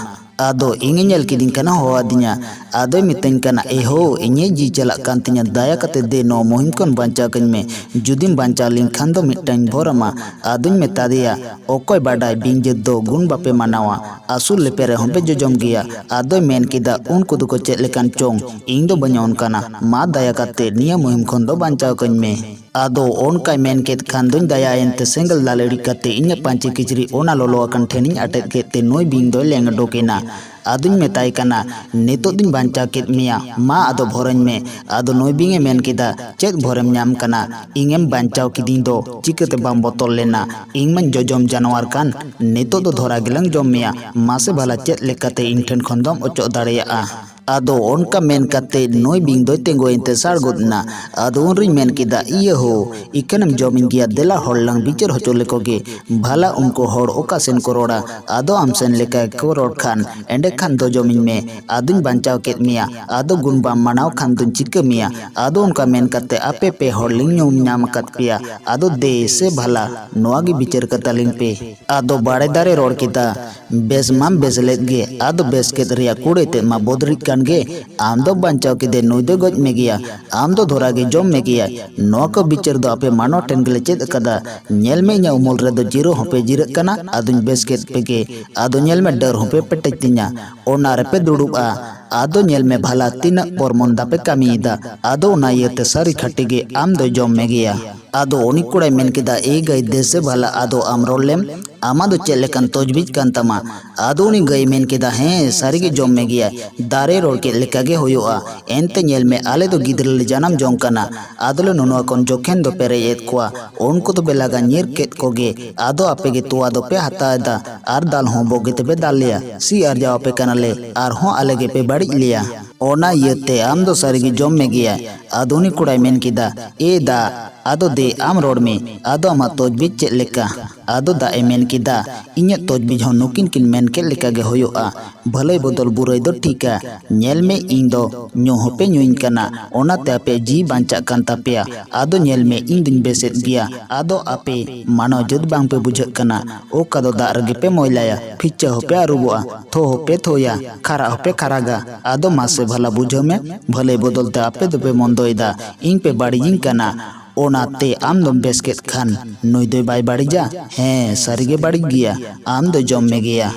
ᱟᱫᱚ ᱤᱧᱮ ᱧᱮᱞ ᱠᱤᱫᱤᱧ ᱠᱟᱱᱟ, ᱦᱚᱦᱚ ᱟᱹᱫᱤᱧᱟ᱾ ᱟᱫᱚᱭ ᱢᱤᱛᱟᱹᱧ ᱠᱟᱱᱟ, 'ᱮ ᱦᱳ, ᱤᱧᱟᱹᱜ ᱡᱤᱣᱤ ᱪᱟᱞᱟᱜ ᱠᱟᱱ ᱛᱤᱧᱟ, ᱫᱟᱭᱟ ᱠᱟᱛᱮ ᱫᱮ ᱱᱚᱣᱟ ᱢᱩᱦᱤᱢ ᱠᱷᱚᱱ ᱵᱟᱧᱪᱟᱣ ᱠᱟᱹᱧ ᱢᱮ᱾ ᱡᱩᱫᱤᱢ ᱵᱟᱧᱪᱟᱣ ᱞᱤᱧ ᱠᱷᱟᱱ ᱫᱚ ᱢᱤᱫᱴᱟᱝ ᱵᱷᱚᱨ ᱟᱢᱟ.' ᱟᱫᱚᱧ ᱢᱮᱛᱟ ᱫᱮᱭᱟ, "ᱚᱠᱚᱭ ᱵᱟᱰᱟᱭ ᱵᱤᱧ ᱡᱟᱹᱛ ᱫᱚ ᱜᱩᱱ ᱵᱟᱯᱮ ᱢᱟᱱᱟᱣᱟ, ᱟᱹᱥᱩᱞ ᱞᱮᱯᱮ ᱨᱮᱦᱚᱸ ᱯᱮ ᱡᱚᱡᱚᱢ ᱜᱮᱭᱟ᱾" ᱟᱫᱚᱭ ᱢᱮᱱ ᱠᱮᱫᱟ, "ᱩᱱᱠᱩ ᱫᱚᱠᱚ ᱪᱮᱫ ᱞᱮᱠᱟᱱ ᱪᱚᱝ, ᱤᱧ ᱫᱚ ᱵᱟᱹᱧ ᱚᱱᱠᱟᱱᱟ, ᱢᱟ ᱫᱟᱭᱟ ᱠᱟᱛᱮ ᱱᱤᱭᱟᱹ ᱢᱩᱦᱤᱢ ᱠᱷᱚᱱ ᱫᱚ ᱵᱟᱧᱪᱟᱣ ᱠᱟᱹᱧ ᱢᱮ᱾" ᱟᱫᱚ ᱚᱱᱠᱟᱭ ᱢᱮᱱ ᱠᱮᱫ ᱠᱷᱟᱱ ᱫᱚᱧ ᱫᱟᱭᱟᱭᱮᱱ ᱛᱮ ᱥᱮᱸᱜᱮᱞ ᱫᱟᱞ ᱤᱲᱤᱡ ᱠᱟᱛᱮ ᱤᱧᱟᱹᱜ ᱯᱟᱹᱧᱪᱤ ᱠᱤᱪᱨᱤᱡ ᱚᱱᱟ ᱞᱚᱞᱚ ᱟᱠᱟᱱ ᱴᱷᱮᱱᱤᱧ ᱟᱴᱮᱫ ᱠᱮᱫ ᱛᱮ ᱱᱩᱭ ᱵᱤᱧ ᱫᱚᱭ ᱞᱮᱝ ᱩᱰᱩᱠ ᱮᱱᱟ᱾ ᱟᱫᱚᱧ ᱢᱮᱛᱟᱭ ᱠᱟᱱᱟ, "ᱱᱤᱛᱚᱜ ᱫᱚᱧ ᱵᱟᱧᱪᱟᱣ ᱠᱮᱫ ᱢᱮᱭᱟ, ᱢᱟ ᱟᱫᱚ ᱵᱷᱚᱨᱟᱹᱧ ᱢᱮ᱾" ᱟᱫᱚ ᱱᱩᱭ ᱵᱤᱧ ᱮ ᱢᱮᱱ ᱠᱮᱫᱟ, "ᱪᱮᱫ ᱵᱷᱚᱨᱮᱢ ᱧᱟᱢ ᱠᱟᱱᱟ? ᱤᱧᱮᱢ ᱵᱟᱧᱪᱟᱣ ᱠᱤᱫᱤᱧ ᱫᱚ, ᱪᱤᱠᱟᱹᱛᱮ ᱵᱟᱢ ᱵᱚᱛᱚᱨ ᱞᱮᱱᱟ? ᱤᱧ ᱢᱟᱧ ᱡᱚᱡᱚᱢ ᱡᱟᱱᱣᱟᱨ ᱠᱟᱱ, ᱱᱤᱛᱚᱜ ᱫᱚ ᱫᱷᱚᱨᱟ ᱜᱮᱞᱟᱝ ᱡᱚᱢ ᱢᱮᱭᱟ᱾ ᱢᱟᱥᱮ ᱵᱷᱟᱞᱟ ᱪᱮᱫ ᱞᱮᱠᱟᱛᱮ ᱤᱧ ᱴᱷᱮᱱ ᱠᱷᱚᱱ ᱫᱚᱢ ᱚᱪᱚᱜ ᱫᱟᱲᱮᱭᱟᱜᱼᱟ?" ᱟᱫᱚ ᱚᱱᱠᱟ ᱢᱮᱱ ᱠᱟᱛᱮ ᱱᱩᱭ ᱵᱤᱧ ᱫᱚᱭ ᱛᱤᱸᱜᱩᱭᱮᱱ ᱛᱮ ᱥᱟᱲ ᱜᱚᱫ ᱮᱱᱟ᱾ ᱟᱫᱚ ᱩᱱᱨᱤᱧ ᱢᱮᱱ ᱠᱮᱫᱟ, "ᱤᱭᱟᱹ ᱦᱳ, ᱤᱠᱷᱟᱹᱱᱮᱢ ᱡᱚᱢᱤᱧ ᱜᱮᱭᱟ, ᱫᱮᱞᱟ ᱦᱚᱲ ᱞᱟᱝ ᱵᱤᱪᱟᱹᱨ ᱦᱚᱪᱚ ᱞᱮᱠᱚ ᱜᱮ᱾ ᱵᱷᱟᱞᱟ ᱩᱱᱠᱩ ᱦᱚᱲ ᱚᱠᱟ ᱥᱮᱱ ᱠᱚ ᱨᱚᱲᱟ, ᱟᱫᱚ ᱟᱢ ᱥᱮᱱ ᱞᱮᱠᱟ ᱜᱮᱠᱚ ᱨᱚᱲ ᱠᱷᱟᱱ, ᱮᱸᱰᱮ ᱠᱷᱟᱱ ᱫᱚ ᱡᱚᱢᱤᱧ ᱢᱮ, ᱟᱫᱚᱧ ᱵᱟᱧᱪᱟᱣ ᱠᱮᱫ ᱢᱮᱭᱟ, ᱟᱫᱚ ᱜᱩᱱ ᱵᱟᱢ ᱢᱟᱱᱟᱣ ᱠᱷᱟᱱ ᱫᱚᱧ ᱪᱤᱠᱟᱹ ᱢᱮᱭᱟ?" ᱟᱫᱚ ᱚᱱᱠᱟ ᱢᱮᱱ ᱠᱟᱛᱮ ᱟᱯᱮ ᱯᱮ ᱦᱚᱲ ᱞᱤᱧ ᱧᱩᱢ ᱧᱟᱢ ᱟᱠᱟᱫ ᱯᱮᱭᱟ, ᱟᱫᱚ ᱫᱮ ᱥᱮ ᱵᱷᱟᱞᱟ ᱱᱚᱣᱟ ᱜᱮ ᱵᱤᱪᱟᱹᱨ ᱠᱟᱛᱟᱞᱤᱧ ᱯᱮ᱾ ᱟᱫᱚ ᱵᱟᱲᱮ ᱫᱟᱨᱮ ᱨᱚᱲ ᱠᱮᱫᱟ, "ᱵᱮᱥ ᱢᱟᱢ ᱵᱮᱥ ᱞᱮᱫ ᱜᱮ, ᱟᱫᱚ ᱵᱮᱥ ᱠᱮᱫ ᱨᱮᱭᱟᱜ ᱠᱩᱲᱟᱹᱭ ᱛᱮᱫ ᱢᱟ ᱵᱚᱫᱨᱤᱡ ᱠᱟᱱ ᱜᱮ᱾ ᱟᱢ ᱫᱚ ᱵᱟᱧᱪᱟᱣ ᱠᱮᱫᱮ, ᱱᱩᱭ ᱫᱚ ᱜᱚᱡ ᱢᱮ ᱜᱮᱭᱟ, ᱟᱢ ᱫᱚ ᱫᱷᱚᱨᱟ ᱜᱮ ᱡᱚᱢ ᱢᱮ ᱜᱮᱭᱟᱭ᱾ ᱱᱚᱣᱟ ᱠᱚ ᱵᱤᱪᱟᱹᱨ ᱫᱚ ᱟᱯᱮ ᱢᱟᱱᱣᱟ ᱴᱷᱮᱱ ᱜᱮᱞᱮ ᱪᱮᱫ ᱟᱠᱟᱫᱟ᱾ ᱧᱮᱞ ᱢᱮ, ᱤᱧᱟᱹᱜ ᱩᱢᱩᱞ ᱨᱮᱫᱚ ᱡᱤᱨᱟᱹᱜ ᱦᱚᱸᱯᱮ ᱡᱤᱨᱟᱹᱜ ᱠᱟᱱᱟ, ᱟᱫᱚᱧ ᱵᱮᱥ ᱠᱮᱫ ᱯᱮᱜᱮ᱾ ᱟᱫᱚ ᱧᱮᱞ ᱢᱮ, ᱰᱟᱹᱨ ᱦᱚᱸᱯᱮ ᱯᱮᱴᱮᱡ ᱛᱤᱧᱟ, ᱚᱱᱟ ᱨᱮᱯᱮ ᱫᱩᱲᱩᱵᱼᱟ᱾ ᱟᱫᱚ ᱧᱮᱞ ᱢᱮ ᱵᱷᱟᱞᱟ, ᱛᱤᱱᱟᱹᱜ ᱯᱚᱨᱢᱚᱱ ᱫᱟᱯᱮ ᱠᱟᱹᱢᱤᱭᱮᱫᱟ᱾ ᱟᱫᱚ ᱚᱱᱟ ᱤᱭᱟᱹᱛᱮ ᱥᱟᱹᱨᱤ ᱠᱷᱟᱹᱴᱤ ᱜᱮ ᱟᱢ ᱫᱚᱭ ᱡᱚᱢ ᱢᱮ ᱜᱮᱭᱟ᱾" ᱟᱫᱚ ᱩᱱᱤ ᱠᱚᱲᱟᱭ ᱢᱮᱱ ᱠᱮᱫᱟ, "ᱮ ᱜᱟᱹᱭ ᱫᱮᱥᱮ ᱵᱷᱟᱞᱟ, ᱟᱫᱚ ᱟᱢ ᱨᱚᱲ ᱞᱮᱢ, ᱟᱢᱟᱜ ᱫᱚ ᱪᱮᱫ ᱞᱮᱠᱟᱱ ᱛᱚᱡᱽᱵᱤᱡ ᱠᱟᱱ ᱛᱟᱢᱟ?" ᱟᱫᱚ ᱩᱱᱤ ᱜᱟᱹᱭ ᱢᱮᱱ ᱠᱮᱫᱟ, "ᱦᱮᱸ, ᱥᱟᱹᱨᱤ ᱜᱮ ᱡᱚᱢ ᱢᱮ ᱜᱮᱭᱟ, ᱫᱟᱨᱮ ᱨᱚᱲ ᱠᱮᱫ ᱞᱮᱠᱟ ᱜᱮ ᱦᱩᱭᱩᱜᱼᱟ᱾ ᱮᱱᱛᱮ ᱧᱮᱞ ᱢᱮ, ᱟᱞᱮ ᱫᱚ ᱜᱤᱫᱽᱨᱟᱹ ᱞᱮ ᱡᱟᱱᱟᱢ ᱡᱚᱝ ᱠᱟᱱᱟ, ᱟᱫᱚ ᱞᱮ ᱱᱚᱱᱚᱣᱟ ᱠᱷᱚᱱ ᱡᱚᱠᱷᱮᱱ ᱫᱚ ᱯᱮᱨᱮᱡ ᱮᱫ ᱠᱚᱣᱟ, ᱩᱱᱠᱩ ᱫᱚ ᱯᱮ ᱞᱟᱜᱟ ᱧᱤᱨ ᱠᱮᱫ ᱠᱚᱜᱮ, ᱟᱫᱚ ᱟᱯᱮ ᱜᱮ ᱛᱚᱣᱟ ᱫᱚᱯᱮ ᱦᱟᱛᱟᱣ ᱮᱫᱟ ᱟᱨ ᱫᱟᱞ ᱦᱚᱸ ᱵᱚᱜᱮ ᱛᱮᱯᱮ ᱫᱟᱞ ᱞᱮᱭᱟ, ᱥᱤ ᱟᱨᱡᱟᱣ ᱟᱯᱮ ᱠᱟᱱᱟᱞᱮ, ᱟᱨᱦᱚᱸ ᱟᱞᱮ ᱜᱮᱯᱮ ᱵᱟᱹᱲᱤᱡ ᱞᱮᱭᱟ᱾ ᱚᱱᱟ ᱤᱭᱟᱹᱛᱮ ᱟᱢ ᱫᱚ ᱥᱟᱹᱨᱤ ᱜᱮ ᱡᱚᱢ ᱢᱮ ᱜᱮᱭᱟ᱾" ᱟᱫᱚ ᱩᱱᱤ ᱠᱚᱲᱟᱭ ᱢᱮᱱ ᱠᱮᱫᱟ, "ᱮ ᱫᱟ, ᱟᱫᱚ ᱫᱮ ᱟᱢ ᱨᱚᱲ ᱢᱮ, ᱟᱫᱚ ᱟᱢᱟᱜ ᱛᱚᱡᱽᱵᱤᱡ ᱪᱮᱫ ᱞᱮᱠᱟ?" ᱟᱫᱚ ᱫᱟᱜ ᱮ ᱢᱮᱱ ᱠᱮᱫᱟ, "ᱤᱧᱟᱹᱜ ᱛᱚᱡᱽᱵᱤᱡ ᱦᱚᱸ ᱱᱩᱠᱤᱱ ᱠᱤᱱ ᱢᱮᱱ ᱠᱮᱫ ᱞᱮᱠᱟ ᱜᱮ ᱦᱩᱭᱩᱜᱼᱟ, ᱵᱷᱟᱹᱞᱟᱹᱭ ᱵᱚᱫᱚᱞ ᱵᱩᱨᱟᱹᱭ ᱫᱚ ᱴᱷᱤᱠᱟ᱾ ᱧᱮᱞ ᱢᱮ, ᱤᱧ ᱫᱚ ᱧᱩ ᱦᱚᱸᱯᱮ ᱧᱩᱧ ᱠᱟᱱᱟ, ᱚᱱᱟᱛᱮ ᱟᱯᱮᱭᱟᱜ ᱡᱤᱣᱤ ᱵᱟᱧᱪᱟᱜ ᱠᱟᱱ ᱛᱟᱯᱮᱭᱟ᱾ ᱟᱫᱚ ᱧᱮᱞ ᱢᱮ, ᱤᱧ ᱫᱩᱧ ᱵᱮᱥᱮᱫ ᱜᱮᱭᱟ, ᱟᱫᱚ ᱟᱯᱮ ᱢᱟᱱᱣ ᱡᱟᱹᱛ ᱵᱟᱝ ᱯᱮ ᱵᱩᱡᱷᱟᱹᱜ ᱠᱟᱱᱟ, ᱚᱠᱟ ᱫᱚ ᱫᱟᱜ ᱨᱮᱜᱮ ᱯᱮ ᱢᱚᱭᱞᱟᱭᱟ, ᱯᱷᱤᱪᱟᱹ ᱦᱚᱸᱯᱮ ᱟᱹᱨᱩᱵᱚᱜᱼᱟ, ᱛᱷᱚ ᱦᱚᱸᱯᱮ ᱛᱷᱚᱭᱟ, ᱠᱷᱟᱨᱟᱜ ᱦᱚᱸᱯᱮ ᱠᱷᱟᱨᱟᱜᱟ᱾ ᱟᱫᱚ ᱢᱟᱥᱮ ᱵᱷᱟᱞᱟ ᱵᱩᱡᱷᱟᱹᱣ ᱢᱮ, ᱵᱷᱟᱹᱞᱟᱹᱭ ᱵᱚᱫᱚᱞ ᱛᱮ ᱟᱯᱮ ᱫᱚᱯᱮ ᱢᱚᱱᱫᱚᱭᱮᱫᱟ, ᱤᱧ ᱯᱮ ᱵᱟᱹᱲᱤᱡᱤᱧ ᱠᱟᱱᱟ, ᱚᱱᱟᱛᱮ ᱟᱢ ᱫᱚᱢ ᱵᱮᱥ ᱠᱮᱫ ᱠᱷᱟᱱ ᱱᱩᱭ ᱫᱚᱭ ᱵᱟᱭ ᱵᱟᱹᱲᱤᱡᱟ? ᱦᱮᱸ, ᱥᱟᱹᱨᱤ ᱜᱮ ᱵᱟᱹᱲᱤᱡ ᱜᱮᱭᱟ, ᱟᱢ ᱫᱚ ᱡᱚᱢ ᱢᱮ ᱜᱮᱭᱟ᱾"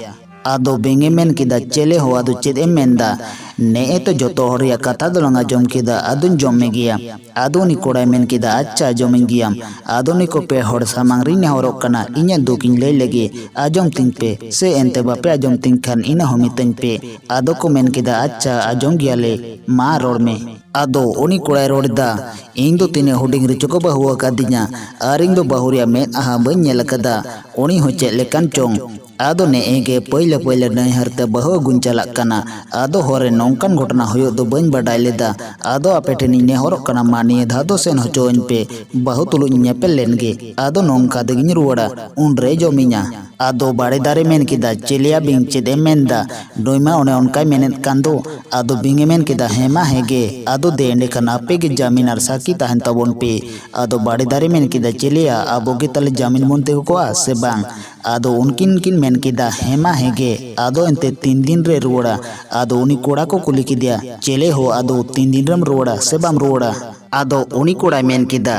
ᱟᱫᱚ ᱵᱮᱝ ᱮ ᱢᱮᱱ ᱠᱮᱫᱟ, "ᱪᱮᱞᱮ ᱦᱚ, ᱟᱫᱚ ᱪᱮᱫ ᱮᱢ ᱢᱮᱱᱫᱟ? ᱱᱮᱜᱼᱮ ᱛᱚ ᱡᱚᱛᱚ ᱦᱚᱲ ᱨᱮᱭᱟᱜ ᱠᱟᱛᱷᱟ ᱫᱚᱞᱟᱝ ᱟᱸᱡᱚᱢ ᱠᱮᱫᱟ, ᱟᱫᱚᱧ ᱡᱚᱢ ᱢᱮ ᱜᱮᱭᱟ᱾" ᱟᱫᱚ ᱩᱱᱤ ᱠᱚᱲᱟᱭ ᱢᱮᱱ ᱠᱮᱫᱟ, "ᱟᱪᱪᱷᱟ, ᱟᱸᱡᱚᱢᱤᱧ ᱜᱮᱭᱟᱢ᱾ ᱟᱫᱚ ᱩᱱᱤ ᱠᱚ ᱯᱮ ᱦᱚᱲ ᱥᱟᱢᱟᱝ ᱨᱤᱧ ᱱᱮᱦᱚᱨᱚᱜ ᱠᱟᱱᱟ, ᱤᱧᱟᱹᱜ ᱫᱩᱠ ᱤᱧ ᱞᱟᱹᱭ ᱞᱮᱜᱮ, ᱟᱸᱡᱚᱢ ᱛᱤᱧ ᱯᱮ, ᱥᱮ ᱮᱱᱛᱮ ᱵᱟᱯᱮ ᱟᱸᱡᱚᱢ ᱛᱤᱧ ᱠᱷᱟᱱ ᱤᱱᱟᱹ ᱦᱚᱸ ᱢᱤᱛᱟᱹᱧ ᱯᱮ᱾" ᱟᱫᱚ ᱠᱚ ᱢᱮᱱ ᱠᱮᱫᱟ, "ᱟᱪᱪᱷᱟ, ᱟᱸᱡᱚᱢ ᱜᱮᱭᱟᱞᱮ, ᱢᱟ ᱨᱚᱲ ᱢᱮ᱾" ᱟᱫᱚ ᱩᱱᱤ ᱠᱚᱲᱟᱭ ᱨᱚᱲ ᱮᱫᱟ, "ᱤᱧ ᱫᱚ ᱛᱤᱱᱟᱹᱜ ᱦᱩᱰᱤᱧ ᱨᱮᱪᱚ ᱠᱚ ᱵᱟᱹᱦᱩ ᱟᱠᱟᱫᱤᱧᱟ, ᱟᱨ ᱤᱧ ᱫᱚ ᱵᱟᱹᱦᱩ ᱨᱮᱭᱟᱜ ᱢᱮᱫ ᱟᱦᱟ ᱵᱟᱹᱧ ᱧᱮᱞ ᱟᱠᱟᱫᱟ, ᱩᱱᱤ ᱦᱚᱸ ᱪᱮᱫ ᱞᱮᱠᱟᱱ ᱪᱚᱝ᱾ ᱟᱫᱚ ᱱᱮᱜᱼᱮ ᱜᱮ ᱯᱟᱹᱭᱞᱟᱹ ᱯᱟᱹᱭᱞᱟᱹ ᱱᱟᱹᱭᱦᱟᱹᱨ ᱛᱮ ᱵᱟᱹᱦᱩ ᱟᱹᱜᱩᱧ ᱪᱟᱞᱟᱜ ᱠᱟᱱᱟ᱾ ᱟᱫᱚ ᱦᱚᱨ ᱨᱮ ᱱᱚᱝᱠᱟᱱ ᱜᱷᱚᱴᱚᱱᱟ ᱦᱩᱭᱩᱜ ᱫᱚ ᱵᱟᱹᱧ ᱵᱟᱰᱟᱭ ᱞᱮᱫᱟ᱾ ᱟᱫᱚ ᱟᱯᱮ ᱴᱷᱮᱱᱤᱧ ᱱᱮᱦᱚᱨᱚᱜ ᱠᱟᱱᱟ, ᱢᱟ ᱱᱤᱭᱟᱹ ᱫᱷᱟᱣ ᱫᱚ ᱥᱮᱱ ᱦᱚᱪᱚᱣᱟᱹᱧ ᱯᱮ, ᱵᱟᱹᱦᱩ ᱛᱩᱞᱩᱡ ᱤᱧ ᱧᱮᱯᱮᱞ ᱞᱮᱱ ᱜᱮ, ᱟᱫᱚ ᱱᱚᱝᱠᱟ ᱛᱮᱜᱤᱧ ᱨᱩᱣᱟᱹᱲᱟ, ᱩᱱᱨᱮᱭ ᱡᱚᱢᱤᱧᱟ᱾" ᱟᱫᱚ ᱵᱟᱲᱮ ᱫᱟᱨᱮ ᱢᱮᱱ ᱠᱮᱫᱟ, "ᱪᱮᱞᱮᱭᱟ ᱵᱤᱧ, ᱪᱮᱫ ᱮᱢ ᱢᱮᱱᱫᱟ? ᱱᱩᱭ ᱢᱟ ᱚᱱᱮ ᱚᱱᱠᱟᱭ ᱢᱮᱱᱮᱫ ᱠᱟᱱ ᱫᱚ᱾" ᱟᱫᱚ ᱵᱤᱧ ᱮ ᱢᱮᱱ ᱠᱮᱫᱟ, "ᱦᱮᱸ ᱢᱟ ᱦᱮᱸ ᱜᱮ, ᱟᱫᱚ ᱫᱮ ᱮᱸᱰᱮᱠᱷᱟᱱ ᱟᱯᱮ ᱜᱮ ᱡᱟᱢᱤᱱ ᱟᱨ ᱥᱟᱹᱠᱷᱤ ᱛᱟᱦᱮᱱ ᱛᱟᱵᱚᱱ ᱯᱮ᱾" ᱟᱫᱚ ᱵᱟᱲᱮ ᱫᱟᱨᱮ ᱢᱮᱱ ᱠᱮᱫᱟ, "ᱪᱮᱞᱮᱭᱟ, ᱟᱵᱚ ᱜᱮ ᱛᱟᱞᱮ ᱡᱟᱢᱤᱱ ᱵᱚᱱ ᱛᱤᱸᱜᱩ ᱠᱚᱜᱼᱟ ᱥᱮ ᱵᱟᱝ?" ᱟᱫᱚ ᱩᱱᱠᱤᱱ ᱠᱤᱱ ᱢᱮᱱ ᱠᱮᱫᱟ, "ᱦᱮᱸ ᱢᱟ ᱦᱮᱸ ᱜᱮ, ᱟᱫᱚ ᱮᱱᱛᱮ ᱛᱤᱱ ᱫᱤᱱ ᱨᱮ ᱨᱩᱣᱟᱹᱲᱟ?" ᱟᱫᱚ ᱩᱱᱤ ᱠᱚᱲᱟ ᱠᱚ ᱠᱩᱞᱤ ᱠᱮᱫᱮᱭᱟ, "ᱪᱮᱞᱮ ᱦᱳ, ᱟᱫᱚ ᱛᱤᱱ ᱫᱤᱱ ᱨᱮᱢ ᱨᱩᱣᱟᱹᱲᱟ ᱥᱮ ᱵᱟᱢ ᱨᱩᱣᱟᱹᱲᱟ?" ᱟᱫᱚ ᱩᱱᱤ ᱠᱚᱲᱟᱭ ᱢᱮᱱ ᱠᱮᱫᱟ,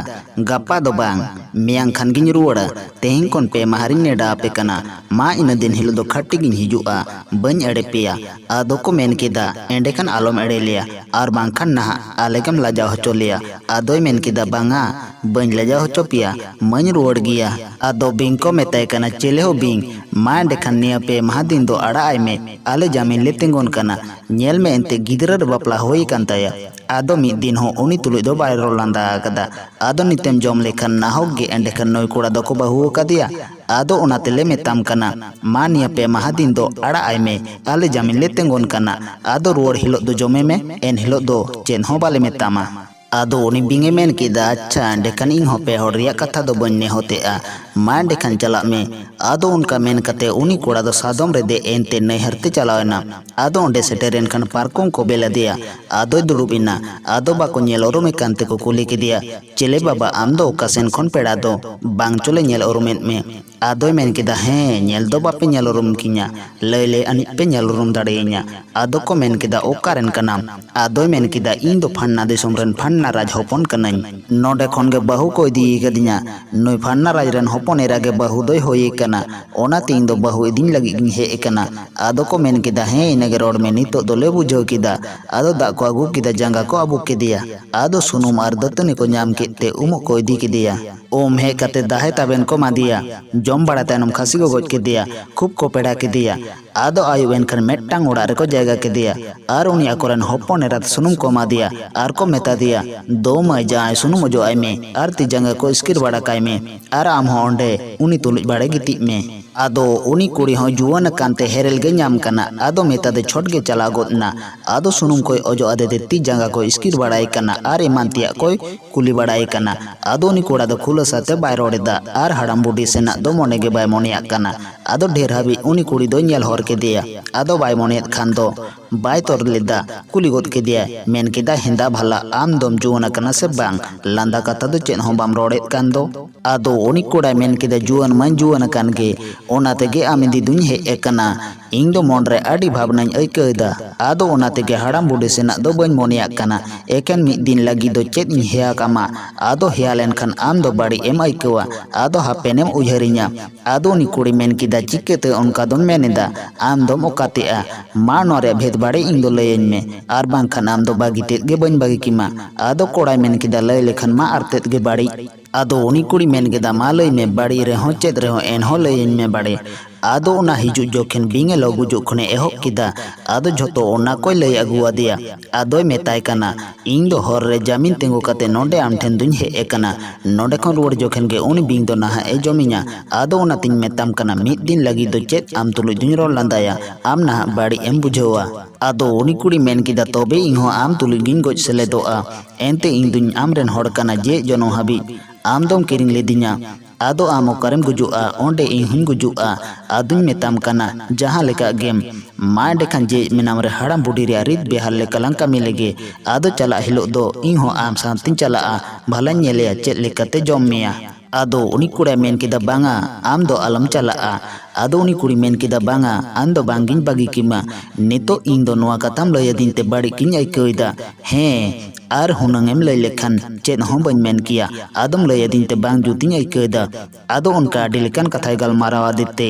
ᱜᱟᱯᱟ ᱫᱚ ᱵᱟᱝ, ᱢᱮᱭᱟᱝ ᱠᱷᱟᱱ ᱜᱤᱧ ᱨᱩᱣᱟᱹᱲᱟ᱾ ᱛᱮᱦᱮᱧ ᱠᱷᱚᱱ ᱯᱮ ᱢᱟᱦᱟ ᱨᱤᱧ ᱱᱮᱰᱟ ᱟᱯᱮ ᱠᱟᱱᱟ᱾ ᱢᱟ ᱤᱱᱟᱹ ᱫᱤᱱ ᱦᱤᱞᱳᱜ ᱫᱚ ᱠᱷᱟᱹᱴᱤ ᱜᱤᱧ ᱦᱤᱡᱩᱜᱼᱟ, ᱵᱟᱹᱧ ᱮᱲᱮ ᱯᱮᱭᱟ᱾ ᱟᱫᱚ ᱠᱚ ᱢᱮᱱ ᱠᱮᱫᱟ, ᱮᱸᱰᱮᱠᱷᱟᱱ ᱟᱞᱚᱢ ᱮᱲᱮ ᱞᱮᱭᱟ, ᱟᱨ ᱵᱟᱝᱠᱷᱟᱱ ᱱᱟᱦᱟᱜ ᱟᱞᱮ ᱜᱮᱢ ᱞᱟᱡᱟᱣ ᱦᱚᱪᱚ ᱞᱮᱭᱟ᱾ ᱟᱫᱚᱭ ᱢᱮᱱ ᱠᱮᱫᱟ, ᱵᱟᱝᱟ, ᱵᱟᱹᱧ ᱞᱟᱡᱟᱣ ᱦᱚᱪᱚ ᱯᱮᱭᱟ, ᱢᱟᱹᱧ ᱨᱩᱣᱟᱹᱲ ᱜᱮᱭᱟ᱾ ᱟᱫᱚ ᱵᱤᱧ ᱠᱚ ᱢᱮᱛᱟᱭ ᱠᱟᱱᱟ, ᱪᱮᱞᱮ ᱦᱚᱸ ᱵᱤᱧ, ᱢᱟ ᱮᱸᱰᱮᱠᱷᱟᱱ ᱱᱤᱭᱟᱹ ᱯᱮ ᱢᱟᱦᱟ ᱫᱤᱱ ᱫᱚ ᱟᱲᱟᱜ ᱟᱭ ᱢᱮ, ᱟᱞᱮ ᱡᱟᱢᱤᱱ ᱞᱮ ᱛᱤᱸᱜᱩᱱ ᱠᱟᱱᱟ᱾ ᱧᱮᱞ ᱢᱮ ᱮᱱᱛᱮ ᱜᱤᱫᱽᱨᱟᱹ ᱨᱮ ᱵᱟᱯᱞᱟ ᱦᱩᱭ ᱟᱠᱟᱱ ᱛᱟᱭᱟ᱾ ᱟᱫᱚ ᱢᱤᱫ ᱫᱤᱱ ᱦᱚᱸ ᱩᱱᱤ ᱛᱩᱞᱩᱡ ᱫᱚ ᱵᱟᱭ ᱨᱚᱲ ᱞᱟᱸᱫᱟ ᱟᱠᱟᱫᱟ᱾ ᱟᱫᱚ ᱱᱤᱛᱮᱢ ᱡᱚᱢ ᱞᱮᱠᱷᱟᱱ ᱱᱟᱦᱚᱠ ᱜᱮ ᱮᱸᱰᱮᱠᱷᱟᱱ ᱱᱩᱭ ᱠᱚᱲᱟ ᱫᱚᱠᱚ ᱵᱟᱹᱦᱩ ᱟᱠᱟᱫᱮᱭᱟ᱾ ᱟᱫᱚ ᱚᱱᱟ ᱛᱮᱞᱮ ᱢᱮᱛᱟᱢ ᱠᱟᱱᱟ, ᱢᱟ ᱱᱤᱭᱟᱹ ᱯᱮ ᱢᱟᱦᱟ ᱫᱤᱱ ᱫᱚ ᱟᱲᱟᱜ ᱟᱭ ᱢᱮ, ᱟᱞᱮ ᱡᱟᱢᱤᱱ ᱞᱮ ᱛᱤᱸᱜᱩᱱ ᱠᱟᱱᱟ᱾ ᱟᱫᱚ ᱨᱩᱣᱟᱹᱲ ᱦᱤᱞᱳᱜ ᱫᱚ ᱡᱚᱢᱮ ᱢᱮ, ᱮᱱ ᱦᱤᱞᱳᱜ ᱫᱚ ᱪᱮᱫ ᱦᱚᱸ ᱵᱟᱞᱮ ᱢᱮᱛᱟᱢᱟ᱾ ᱟᱫᱚ ᱩᱱᱤ ᱵᱤᱧᱮ ᱢᱮᱱ ᱠᱮᱫᱟ, ᱟᱪᱪᱷᱟ, ᱮᱸᱰᱮᱠᱷᱟᱱ ᱤᱧ ᱦᱚᱸ ᱯᱮ ᱦᱚᱲ ᱨᱮᱭᱟᱜ ᱠᱟᱛᱷᱟ ᱫᱚ ᱵᱟᱹᱧ ᱱᱮᱦᱚᱛᱮᱜᱼᱟ᱾ ᱢᱟ ᱮᱸᱰᱮᱠᱷᱟᱱ ᱪᱟᱞᱟᱜ ᱢᱮ᱾ ᱟᱫᱚ ᱚᱱᱠᱟ ᱢᱮᱱ ᱠᱟᱛᱮ ᱩᱱᱤ ᱠᱚᱲᱟ ᱫᱚ ᱥᱟᱫᱚᱢ ᱨᱮ ᱫᱮᱡ ᱮᱱᱛᱮ ᱱᱟᱹᱭᱦᱟᱹᱨ ᱛᱮ ᱪᱟᱞᱟᱣ ᱮᱱᱟ᱾ ᱟᱫᱚ ᱚᱸᱰᱮ ᱥᱮᱴᱮᱨ ᱮᱱ ᱠᱷᱟᱱ ᱯᱟᱨᱠᱚᱢ ᱠᱚ ᱵᱮᱞ ᱟᱫᱮᱭᱟ᱾ ᱟᱫᱚᱭ ᱫᱩᱲᱩᱵ ᱮᱱᱟ᱾ ᱟᱫᱚ ᱵᱟᱠᱚ ᱧᱮᱞ ᱩᱨᱩᱢᱮ ᱠᱟᱱ ᱛᱮᱠᱚ ᱠᱩᱞᱤ ᱠᱮᱫᱮᱭᱟ, ᱪᱮᱞᱮ ᱵᱟᱵᱟ, ᱟᱢ ᱫᱚ ᱚᱠᱟ ᱥᱮᱱ ᱠᱷᱚᱱ ᱯᱮᱲᱟ ᱫᱚ? ᱵᱟᱝ ᱪᱚᱞᱮ ᱧᱮᱞ ᱩᱨᱩᱢᱮᱫ ᱢᱮ᱾ ᱟᱫᱚᱭ ᱢᱮᱱ ᱠᱮᱫᱟ, ᱦᱮᱸ, ᱧᱮᱞ ᱫᱚ ᱵᱟᱯᱮ ᱧᱮᱞ ᱩᱨᱩᱢ ᱠᱤᱧᱟ, ᱞᱟᱹᱭ ᱞᱟᱹᱭ ᱟᱹᱱᱤᱡ ᱯᱮ ᱧᱮᱞ ᱩᱨᱩᱢ ᱫᱟᱲᱮᱭᱟᱹᱧᱟ᱾ ᱟᱫᱚ ᱠᱚ ᱢᱮᱱ ᱠᱮᱫᱟ, ᱚᱠᱟ ᱨᱮᱱ ᱠᱟᱱᱟᱢ? ᱟᱫᱚᱭ ᱢᱮᱱ ᱠᱮᱫᱟ, ᱤᱧ ᱫᱚ ᱯᱷᱟᱱᱱᱟ ᱫᱤᱥᱚᱢ ᱨᱮᱱ ᱯᱷᱟᱱᱱᱟ ᱨᱟᱡᱽ ᱦᱚᱯᱚᱱ ᱠᱟᱹᱱᱟᱹᱧ᱾ ᱱᱚᱰᱮ ᱠᱷᱚᱱ ᱜᱮ ᱵᱟᱹᱦᱩ ᱠᱚ ᱤᱫᱤ ᱟᱠᱟᱫᱤᱧᱟ᱾ ᱱᱩᱭ ᱯᱷᱟᱱᱱᱟ ᱨᱟᱡᱽ ᱨᱮᱱ ᱦᱚᱯᱚᱱ ᱮᱨᱟ ᱜᱮ ᱵᱟᱹᱦᱩ ᱫᱚᱭ ᱦᱩᱭ ᱟᱠᱟᱱᱟ, ᱚᱱᱟᱛᱮ ᱤᱧ ᱫᱚ ᱵᱟᱹᱦᱩ ᱤᱫᱤᱧ ᱞᱟᱹᱜᱤᱫ ᱜᱤᱧ ᱦᱮᱡ ᱟᱠᱟᱱᱟ᱾ ᱟᱫᱚ ᱠᱚ ᱢᱮᱱ ᱠᱮᱫᱟ, ᱦᱮᱸ, ᱤᱱᱟᱹ ᱜᱮ ᱨᱚᱲ ᱢᱮ, ᱱᱤᱛᱚᱜ ᱫᱚᱞᱮ ᱵᱩᱡᱷᱟᱹᱣ ᱠᱮᱫᱟ᱾ ᱟᱫᱚ ᱫᱟᱜ ᱠᱚ ᱟᱹᱜᱩ ᱠᱮᱫᱟ, ᱡᱟᱸᱜᱟ ᱠᱚ ᱟᱹᱵᱩᱠ ᱠᱮᱫᱮᱭᱟ᱾ ᱟᱫᱚ ᱥᱩᱱᱩᱢ ᱟᱨ ᱫᱟᱹᱛᱟᱹᱱᱤ ᱠᱚ ᱧᱟᱢ ᱠᱮᱫ ᱛᱮ ᱩᱢᱩᱜ ᱠᱚ ᱤᱫᱤ ᱠᱮᱫᱮᱭᱟ᱾ ᱩᱢ ᱦᱮᱡ ᱠᱟᱛᱮ ᱫᱟᱦᱮ ᱛᱟᱵᱮᱱ ᱠᱚ ᱮᱢᱟᱫᱮᱭᱟ᱾ ᱡᱚᱢ ᱵᱟᱲᱟ ᱛᱟᱭᱱᱚᱢ ᱠᱷᱟᱹᱥᱤ ᱠᱚ ᱜᱚᱡ ᱠᱮᱫᱮᱭᱟ᱾ ᱠᱷᱩᱵ ᱠᱚ ᱯᱮᱲᱟ ᱠᱮᱫᱮᱭᱟ᱾ ᱟᱫᱚ ᱟᱹᱭᱩᱵ ᱮᱱᱠᱷᱟᱱ ᱢᱤᱫᱴᱟᱝ ᱚᱲᱟᱜ ᱨᱮᱠᱚ ᱡᱟᱭᱜᱟ ᱠᱮᱫᱮᱭᱟ᱾ ᱟᱨ ᱩᱱᱤ ᱟᱠᱚᱨᱮᱱ ᱦᱚᱯᱚᱱ ᱮᱨᱟᱛ ᱥᱩᱱᱩᱢ ᱠᱚ ᱮᱢᱟᱫᱮᱭᱟ᱾ ᱟᱨ ᱠᱚ ᱢᱮᱛᱟ ᱫᱮᱭᱟ, ᱫᱳ ᱢᱟᱹᱭ ᱡᱟᱶᱟᱭ, ᱥᱩᱱᱩᱢ ᱚᱡᱚᱜ ᱟᱭ ᱢᱮ ᱟᱨ ᱛᱤ ᱡᱟᱸᱜᱟ ᱠᱚ ᱤᱥᱠᱤᱨ ᱵᱟᱲᱟ ᱠᱟᱭ ᱢᱮ᱾ ᱟᱨ ᱟᱢ ᱦᱚᱸ ᱚᱸᱰᱮ ᱩᱱᱤ ᱛᱩᱞᱩᱡ ᱵᱟᱲᱮ ᱜᱤᱛᱤᱡ ᱢᱮ᱾ ᱟᱫᱚ ᱩᱱᱤ ᱠᱩᱲᱤ ᱦᱚᱸ ᱡᱩᱣᱟᱹᱱ ᱟᱠᱟᱱ ᱛᱮ ᱦᱮᱨᱮᱞ ᱜᱮ ᱧᱟᱢ ᱠᱟᱱᱟ᱾ ᱟᱫᱚ ᱢᱮᱛᱟ ᱫᱚ ᱪᱷᱚᱴ ᱜᱮ ᱪᱟᱞᱟᱣ ᱜᱚᱫ ᱮᱱᱟ᱾ ᱟᱫᱚ ᱥᱩᱱᱩᱢ ᱠᱚᱭ ᱚᱡᱚᱜ ᱟᱫᱮ ᱛᱮ ᱛᱤ ᱡᱟᱸᱜᱟ ᱠᱚᱭ ᱤᱥᱠᱤᱨ ᱵᱟᱲᱟᱭ ᱠᱟᱱᱟ ᱟᱨ ᱮᱢᱟᱱ ᱛᱮᱭᱟᱜ ᱠᱚᱭ ᱠᱩᱞᱤ ᱵᱟᱲᱟᱭ ᱠᱟᱱᱟ᱾ ᱟᱫᱚ ᱩᱱᱤ ᱠᱚᱲᱟ ᱫᱚ ᱠᱷᱩᱞᱟᱹᱥᱟ ᱛᱮ ᱵᱟᱭ ᱨᱚᱲ ᱮᱫᱟ ᱟᱨ ᱦᱟᱲᱟᱢ ᱵᱩᱰᱷᱤ ᱥᱮᱱᱟᱜ ᱫᱚ ᱢᱚᱱᱮ ᱜᱮ ᱵᱟᱭ ᱢᱚᱱᱮᱭᱟᱜ ᱠᱟᱱᱟ᱾ ᱟᱫᱚ ᱰᱷᱮᱨ ᱦᱟᱹᱵᱤᱡ ᱩᱱᱤ ᱠᱩᱲᱤ ᱫᱚᱭ ᱧᱮᱞ ᱦᱚᱨ ᱠᱮᱫᱮᱭᱟ᱾ ᱟᱫᱚ ᱵᱟᱭ ᱢᱚᱱᱮᱭᱮᱫ ᱠᱷᱟᱱ ᱫᱚ ᱵᱟᱭ ᱛᱚᱨ ᱞᱮᱫᱟ᱾ ᱠᱩᱞᱤ ᱜᱚᱫ ᱠᱮᱫᱮᱭᱟᱭ, ᱢᱮᱱ ᱠᱮᱫᱟ, ᱦᱮᱸᱫᱟ ᱵᱷᱟᱞᱟ, ᱟᱢ ᱫᱚᱢ ᱡᱩᱣᱟᱹᱱ ᱟᱠᱟᱱᱟ ᱥᱮ ᱵᱟᱝ? ᱞᱟᱸᱫᱟ ᱠᱟᱛᱷᱟ ᱫᱚ ᱪᱮᱫ ᱦᱚᱸ ᱵᱟᱢ ᱨᱚᱲᱮᱫ ᱠᱟᱱ ᱫᱚ᱾ ᱟᱫᱚ ᱩᱱᱤ ᱠᱚᱲᱟᱭ ᱢᱮᱱ ᱠᱮᱫᱟ, ᱡᱩᱣᱟᱹᱱ ᱢᱟᱧ ᱡᱩᱣᱟᱹᱱ ᱟᱠᱟᱱ ᱜᱮ, ᱚᱱᱟ ᱛᱮᱜᱮ ᱟᱢ ᱤᱫᱤ ᱫᱩᱧ ᱦᱮᱡ ᱟᱠᱟᱱᱟ᱾ ᱤᱧ ᱫᱚ ᱢᱚᱱ ᱨᱮ ᱟᱹᱰᱤ ᱵᱷᱟᱵᱽᱱᱟᱧ ᱟᱹᱭᱠᱟᱹᱣ ᱮᱫᱟ᱾ ᱟᱫᱚ ᱚᱱᱟ ᱛᱮᱜᱮ ᱦᱟᱲᱟᱢ ᱵᱩᱰᱷᱤ ᱥᱮᱱᱟᱜ ᱫᱚ ᱵᱟᱹᱧ ᱢᱚᱱᱮᱭᱟᱜ ᱠᱟᱱᱟ᱾ ᱮᱠᱷᱮᱱ ᱢᱤᱫ ᱫᱤᱱ ᱞᱟᱹᱜᱤᱫ ᱫᱚ ᱪᱮᱫ ᱤᱧ ᱦᱮᱭᱟ ᱠᱟᱢᱟ? ᱟᱫᱚ ᱦᱮᱭᱟ ᱞᱮᱱᱠᱷᱟᱱ ᱟᱢ ᱫᱚ ᱵᱟᱹᱲᱤᱡ ᱮᱢ ᱟᱹᱭᱠᱟᱹᱣᱟ᱾ ᱟᱫᱚ ᱦᱟᱯᱮᱱᱮᱢ ᱩᱭᱦᱟᱹᱨᱤᱧᱟ᱾ ᱟᱫᱚ ᱩᱱᱤ ᱠᱩᱲᱤ ᱢᱮᱱ ᱠᱮᱫᱟ, ᱪᱤᱠᱟᱹᱛᱮ ᱚᱱᱠᱟ ᱫᱚᱢ ᱢᱮᱱ ᱮᱫᱟ? ᱟᱢ ᱫᱚᱢ ᱚᱠᱟᱛᱮᱜᱼᱟ? ᱢᱟ ᱱᱚᱣᱟ ᱨᱮᱭᱟᱜ ᱵᱷᱮᱫ ᱵᱟᱹᱲᱤᱡ ᱤᱧ ᱫᱚ ᱞᱟᱹᱭᱟᱹᱧ ᱢᱮ, ᱟᱨ ᱵᱟᱝᱠᱷᱟᱱ ᱟᱢ ᱫᱚ ᱵᱟᱹᱜᱤ ᱛᱮᱫ ᱜᱮ ᱵᱟᱹᱧ ᱵᱟᱹᱜᱤ ᱠᱮᱢᱟ᱾ ᱟᱫᱚ ᱠᱚᱲᱟᱭ ᱢᱮᱱ ᱠᱮᱫᱟ, ᱞᱟᱹᱭ ᱞᱮᱠᱷᱟᱱ ᱢᱟ ᱟᱨ ᱛᱮᱫ ᱜᱮ ᱵᱟᱹᱲᱤᱡ᱾ ᱟᱫᱚ ᱩᱱᱤ ᱠᱩᱲᱤ ᱢᱮᱱ ᱠᱮᱫᱟ, ᱢᱟ ᱞᱟᱹᱭ ᱢᱮ, ᱵᱟᱹᱲᱤᱡ ᱨᱮᱦᱚᱸ ᱪᱮᱫ ᱨᱮᱦᱚᱸ ᱮᱱᱦᱚᱸ ᱞᱟᱹᱭᱟᱹᱧ ᱢᱮ ᱵᱟᱹᱲᱤᱡ᱾ ᱟᱫᱚ ᱚᱱᱟ ᱦᱤᱡᱩᱜ ᱡᱚᱠᱷᱮᱱ ᱵᱤᱧ ᱮ ᱞᱚ ᱜᱩᱡᱩᱜ ᱠᱷᱚᱱᱮ ᱮᱦᱚᱵ ᱠᱮᱫᱟ᱾ ᱟᱫᱚ ᱡᱷᱚᱛᱚ ᱚᱱᱟ ᱠᱚᱭ ᱞᱟᱹᱭ ᱟᱹᱜᱩ ᱟᱫᱮᱭᱟ᱾ ᱟᱫᱚᱭ ᱢᱮᱛᱟᱭ ᱠᱟᱱᱟ, ᱤᱧ ᱫᱚ ᱦᱚᱨ ᱨᱮ ᱡᱟᱢᱤᱱ ᱛᱤᱸᱜᱩ ᱠᱟᱛᱮ ᱱᱚᱰᱮ ᱟᱢ ᱴᱷᱮᱱ ᱫᱩᱧ ᱦᱮᱡ ᱟᱠᱟᱱᱟ᱾ ᱱᱚᱰᱮ ᱠᱷᱚᱱ ᱨᱩᱣᱟᱹᱲ ᱡᱚᱠᱷᱮᱱ ᱜᱮ ᱩᱱᱤ ᱵᱤᱧ ᱫᱚ ᱱᱟᱦᱟᱜ ᱮ ᱡᱚᱢᱤᱧᱟ᱾ ᱟᱫᱚ ᱚᱱᱟᱛᱤᱧ ᱢᱮᱛᱟᱢ ᱠᱟᱱᱟ, ᱢᱤᱫ ᱫᱤᱱ ᱞᱟᱹᱜᱤᱫ ᱫᱚ ᱪᱮᱫ ᱟᱢ ᱛᱩᱞᱩᱡ ᱫᱩᱧ ᱨᱚᱲ ᱞᱟᱸᱫᱟᱭᱟ? ᱟᱢ ᱱᱟᱦᱟᱜ ᱵᱟᱹᱲᱤᱡ ᱮᱢ ᱵᱩᱡᱷᱟᱹᱣᱟ᱾ ᱟᱫᱚ ᱩᱱᱤ ᱠᱩᱲᱤ ᱢᱮᱱ ᱠᱮᱫᱟ, ᱛᱚᱵᱮ ᱤᱧ ᱦᱚᱸ ᱟᱢ ᱛᱩᱞᱩᱡ ᱜᱤᱧ ᱜᱚᱡ ᱥᱮᱞᱮᱫᱚᱜᱼᱟ᱾ ᱮᱱᱛᱮ ᱤᱧ ᱫᱩᱧ ᱟᱢ ᱨᱮᱱ ᱦᱚᱲ ᱠᱟᱱᱟ, ᱡᱮ ᱡᱚᱱᱚᱢ ᱦᱟᱹᱵᱤᱡ ᱟᱢ ᱫᱚᱢ ᱠᱤᱨᱤᱧ ᱞᱤᱫᱤᱧᱟ᱾ ᱟᱫᱚ ᱟᱢ ᱚᱠᱟᱨᱮᱢ ᱜᱩᱡᱩᱜᱼᱟ? ᱚᱸᱰᱮ ᱤᱧ ᱦᱚᱸᱧ ᱜᱩᱡᱩᱜᱼᱟ᱾ ᱟᱫᱚᱧ ᱢᱮᱛᱟᱢ ᱠᱟᱱᱟ, ᱡᱟᱦᱟᱸ ᱞᱮᱠᱟ ᱜᱮᱢ᱾ ᱢᱟ ᱮᱸᱰᱮᱠᱷᱟᱱ ᱡᱮ ᱢᱮᱱᱟᱢ ᱨᱮ ᱦᱟᱲᱟᱢ ᱵᱩᱰᱷᱤ ᱨᱮᱭᱟᱜ ᱨᱤᱛ ᱵᱮᱦᱟᱨ ᱞᱮᱠᱟ ᱞᱟᱝ ᱠᱟᱹᱢᱤ ᱞᱮᱜᱮ᱾ ᱟᱫᱚ ᱪᱟᱞᱟᱜ ᱦᱤᱞᱳᱜ ᱫᱚ ᱤᱧ ᱦᱚᱸ ᱟᱢ ᱥᱟᱶᱛᱮᱧ ᱪᱟᱞᱟᱜᱼᱟ, ᱵᱷᱟᱞᱟᱧ ᱧᱮᱞᱮᱭᱟ ᱪᱮᱫ ᱞᱮᱠᱟᱛᱮ ᱡᱚᱢ ᱢᱮᱭᱟ᱾ ᱟᱫᱚ ᱩᱱᱤ ᱠᱚᱲᱟᱭ ᱢᱮᱱ ᱠᱮᱫᱟ, ᱵᱟᱝᱟ, ᱟᱢ ᱫᱚ ᱟᱞᱚᱢ ᱪᱟᱞᱟᱜᱼᱟ᱾ ᱟᱫᱚ ᱩᱱᱤ ᱠᱩᱲᱤ ᱢᱮᱱ ᱠᱮᱫᱟ, ᱵᱟᱝᱟ, ᱟᱢ ᱫᱚ ᱵᱟᱝᱜᱤᱧ ᱵᱟᱹᱜᱤ ᱠᱮᱢᱟ᱾ ᱱᱤᱛᱚᱜ ᱤᱧ ᱫᱚ ᱱᱚᱣᱟ ᱠᱟᱛᱷᱟᱢ ᱞᱟᱹᱭ ᱟᱹᱫᱤᱧ ᱛᱮ ᱵᱟᱹᱲᱤᱡ ᱜᱤᱧ ᱟᱹᱭᱠᱟᱹᱣ ᱮᱫᱟ᱾ ᱦᱮᱸ, ᱟᱨ ᱦᱩᱱᱟᱹᱝ ᱮᱢ ᱞᱟᱹᱭ ᱞᱮᱠᱷᱟᱱ ᱪᱮᱫ ᱦᱚᱸ ᱵᱟᱹᱧ ᱢᱮᱱ ᱠᱮᱭᱟ᱾ ᱟᱫᱚᱢ ᱞᱟᱹᱭ ᱟᱹᱫᱤᱧ ᱛᱮ ᱵᱟᱝ ᱡᱩᱛᱤᱧ ᱟᱹᱭᱠᱟᱹᱣ ᱮᱫᱟ᱾ ᱟᱫᱚ ᱚᱱᱠᱟ ᱟᱹᱰᱤ ᱞᱮᱠᱟᱱ ᱠᱟᱛᱷᱟᱭ ᱜᱟᱞᱢᱟᱨᱟᱣ ᱟᱫᱮ ᱛᱮ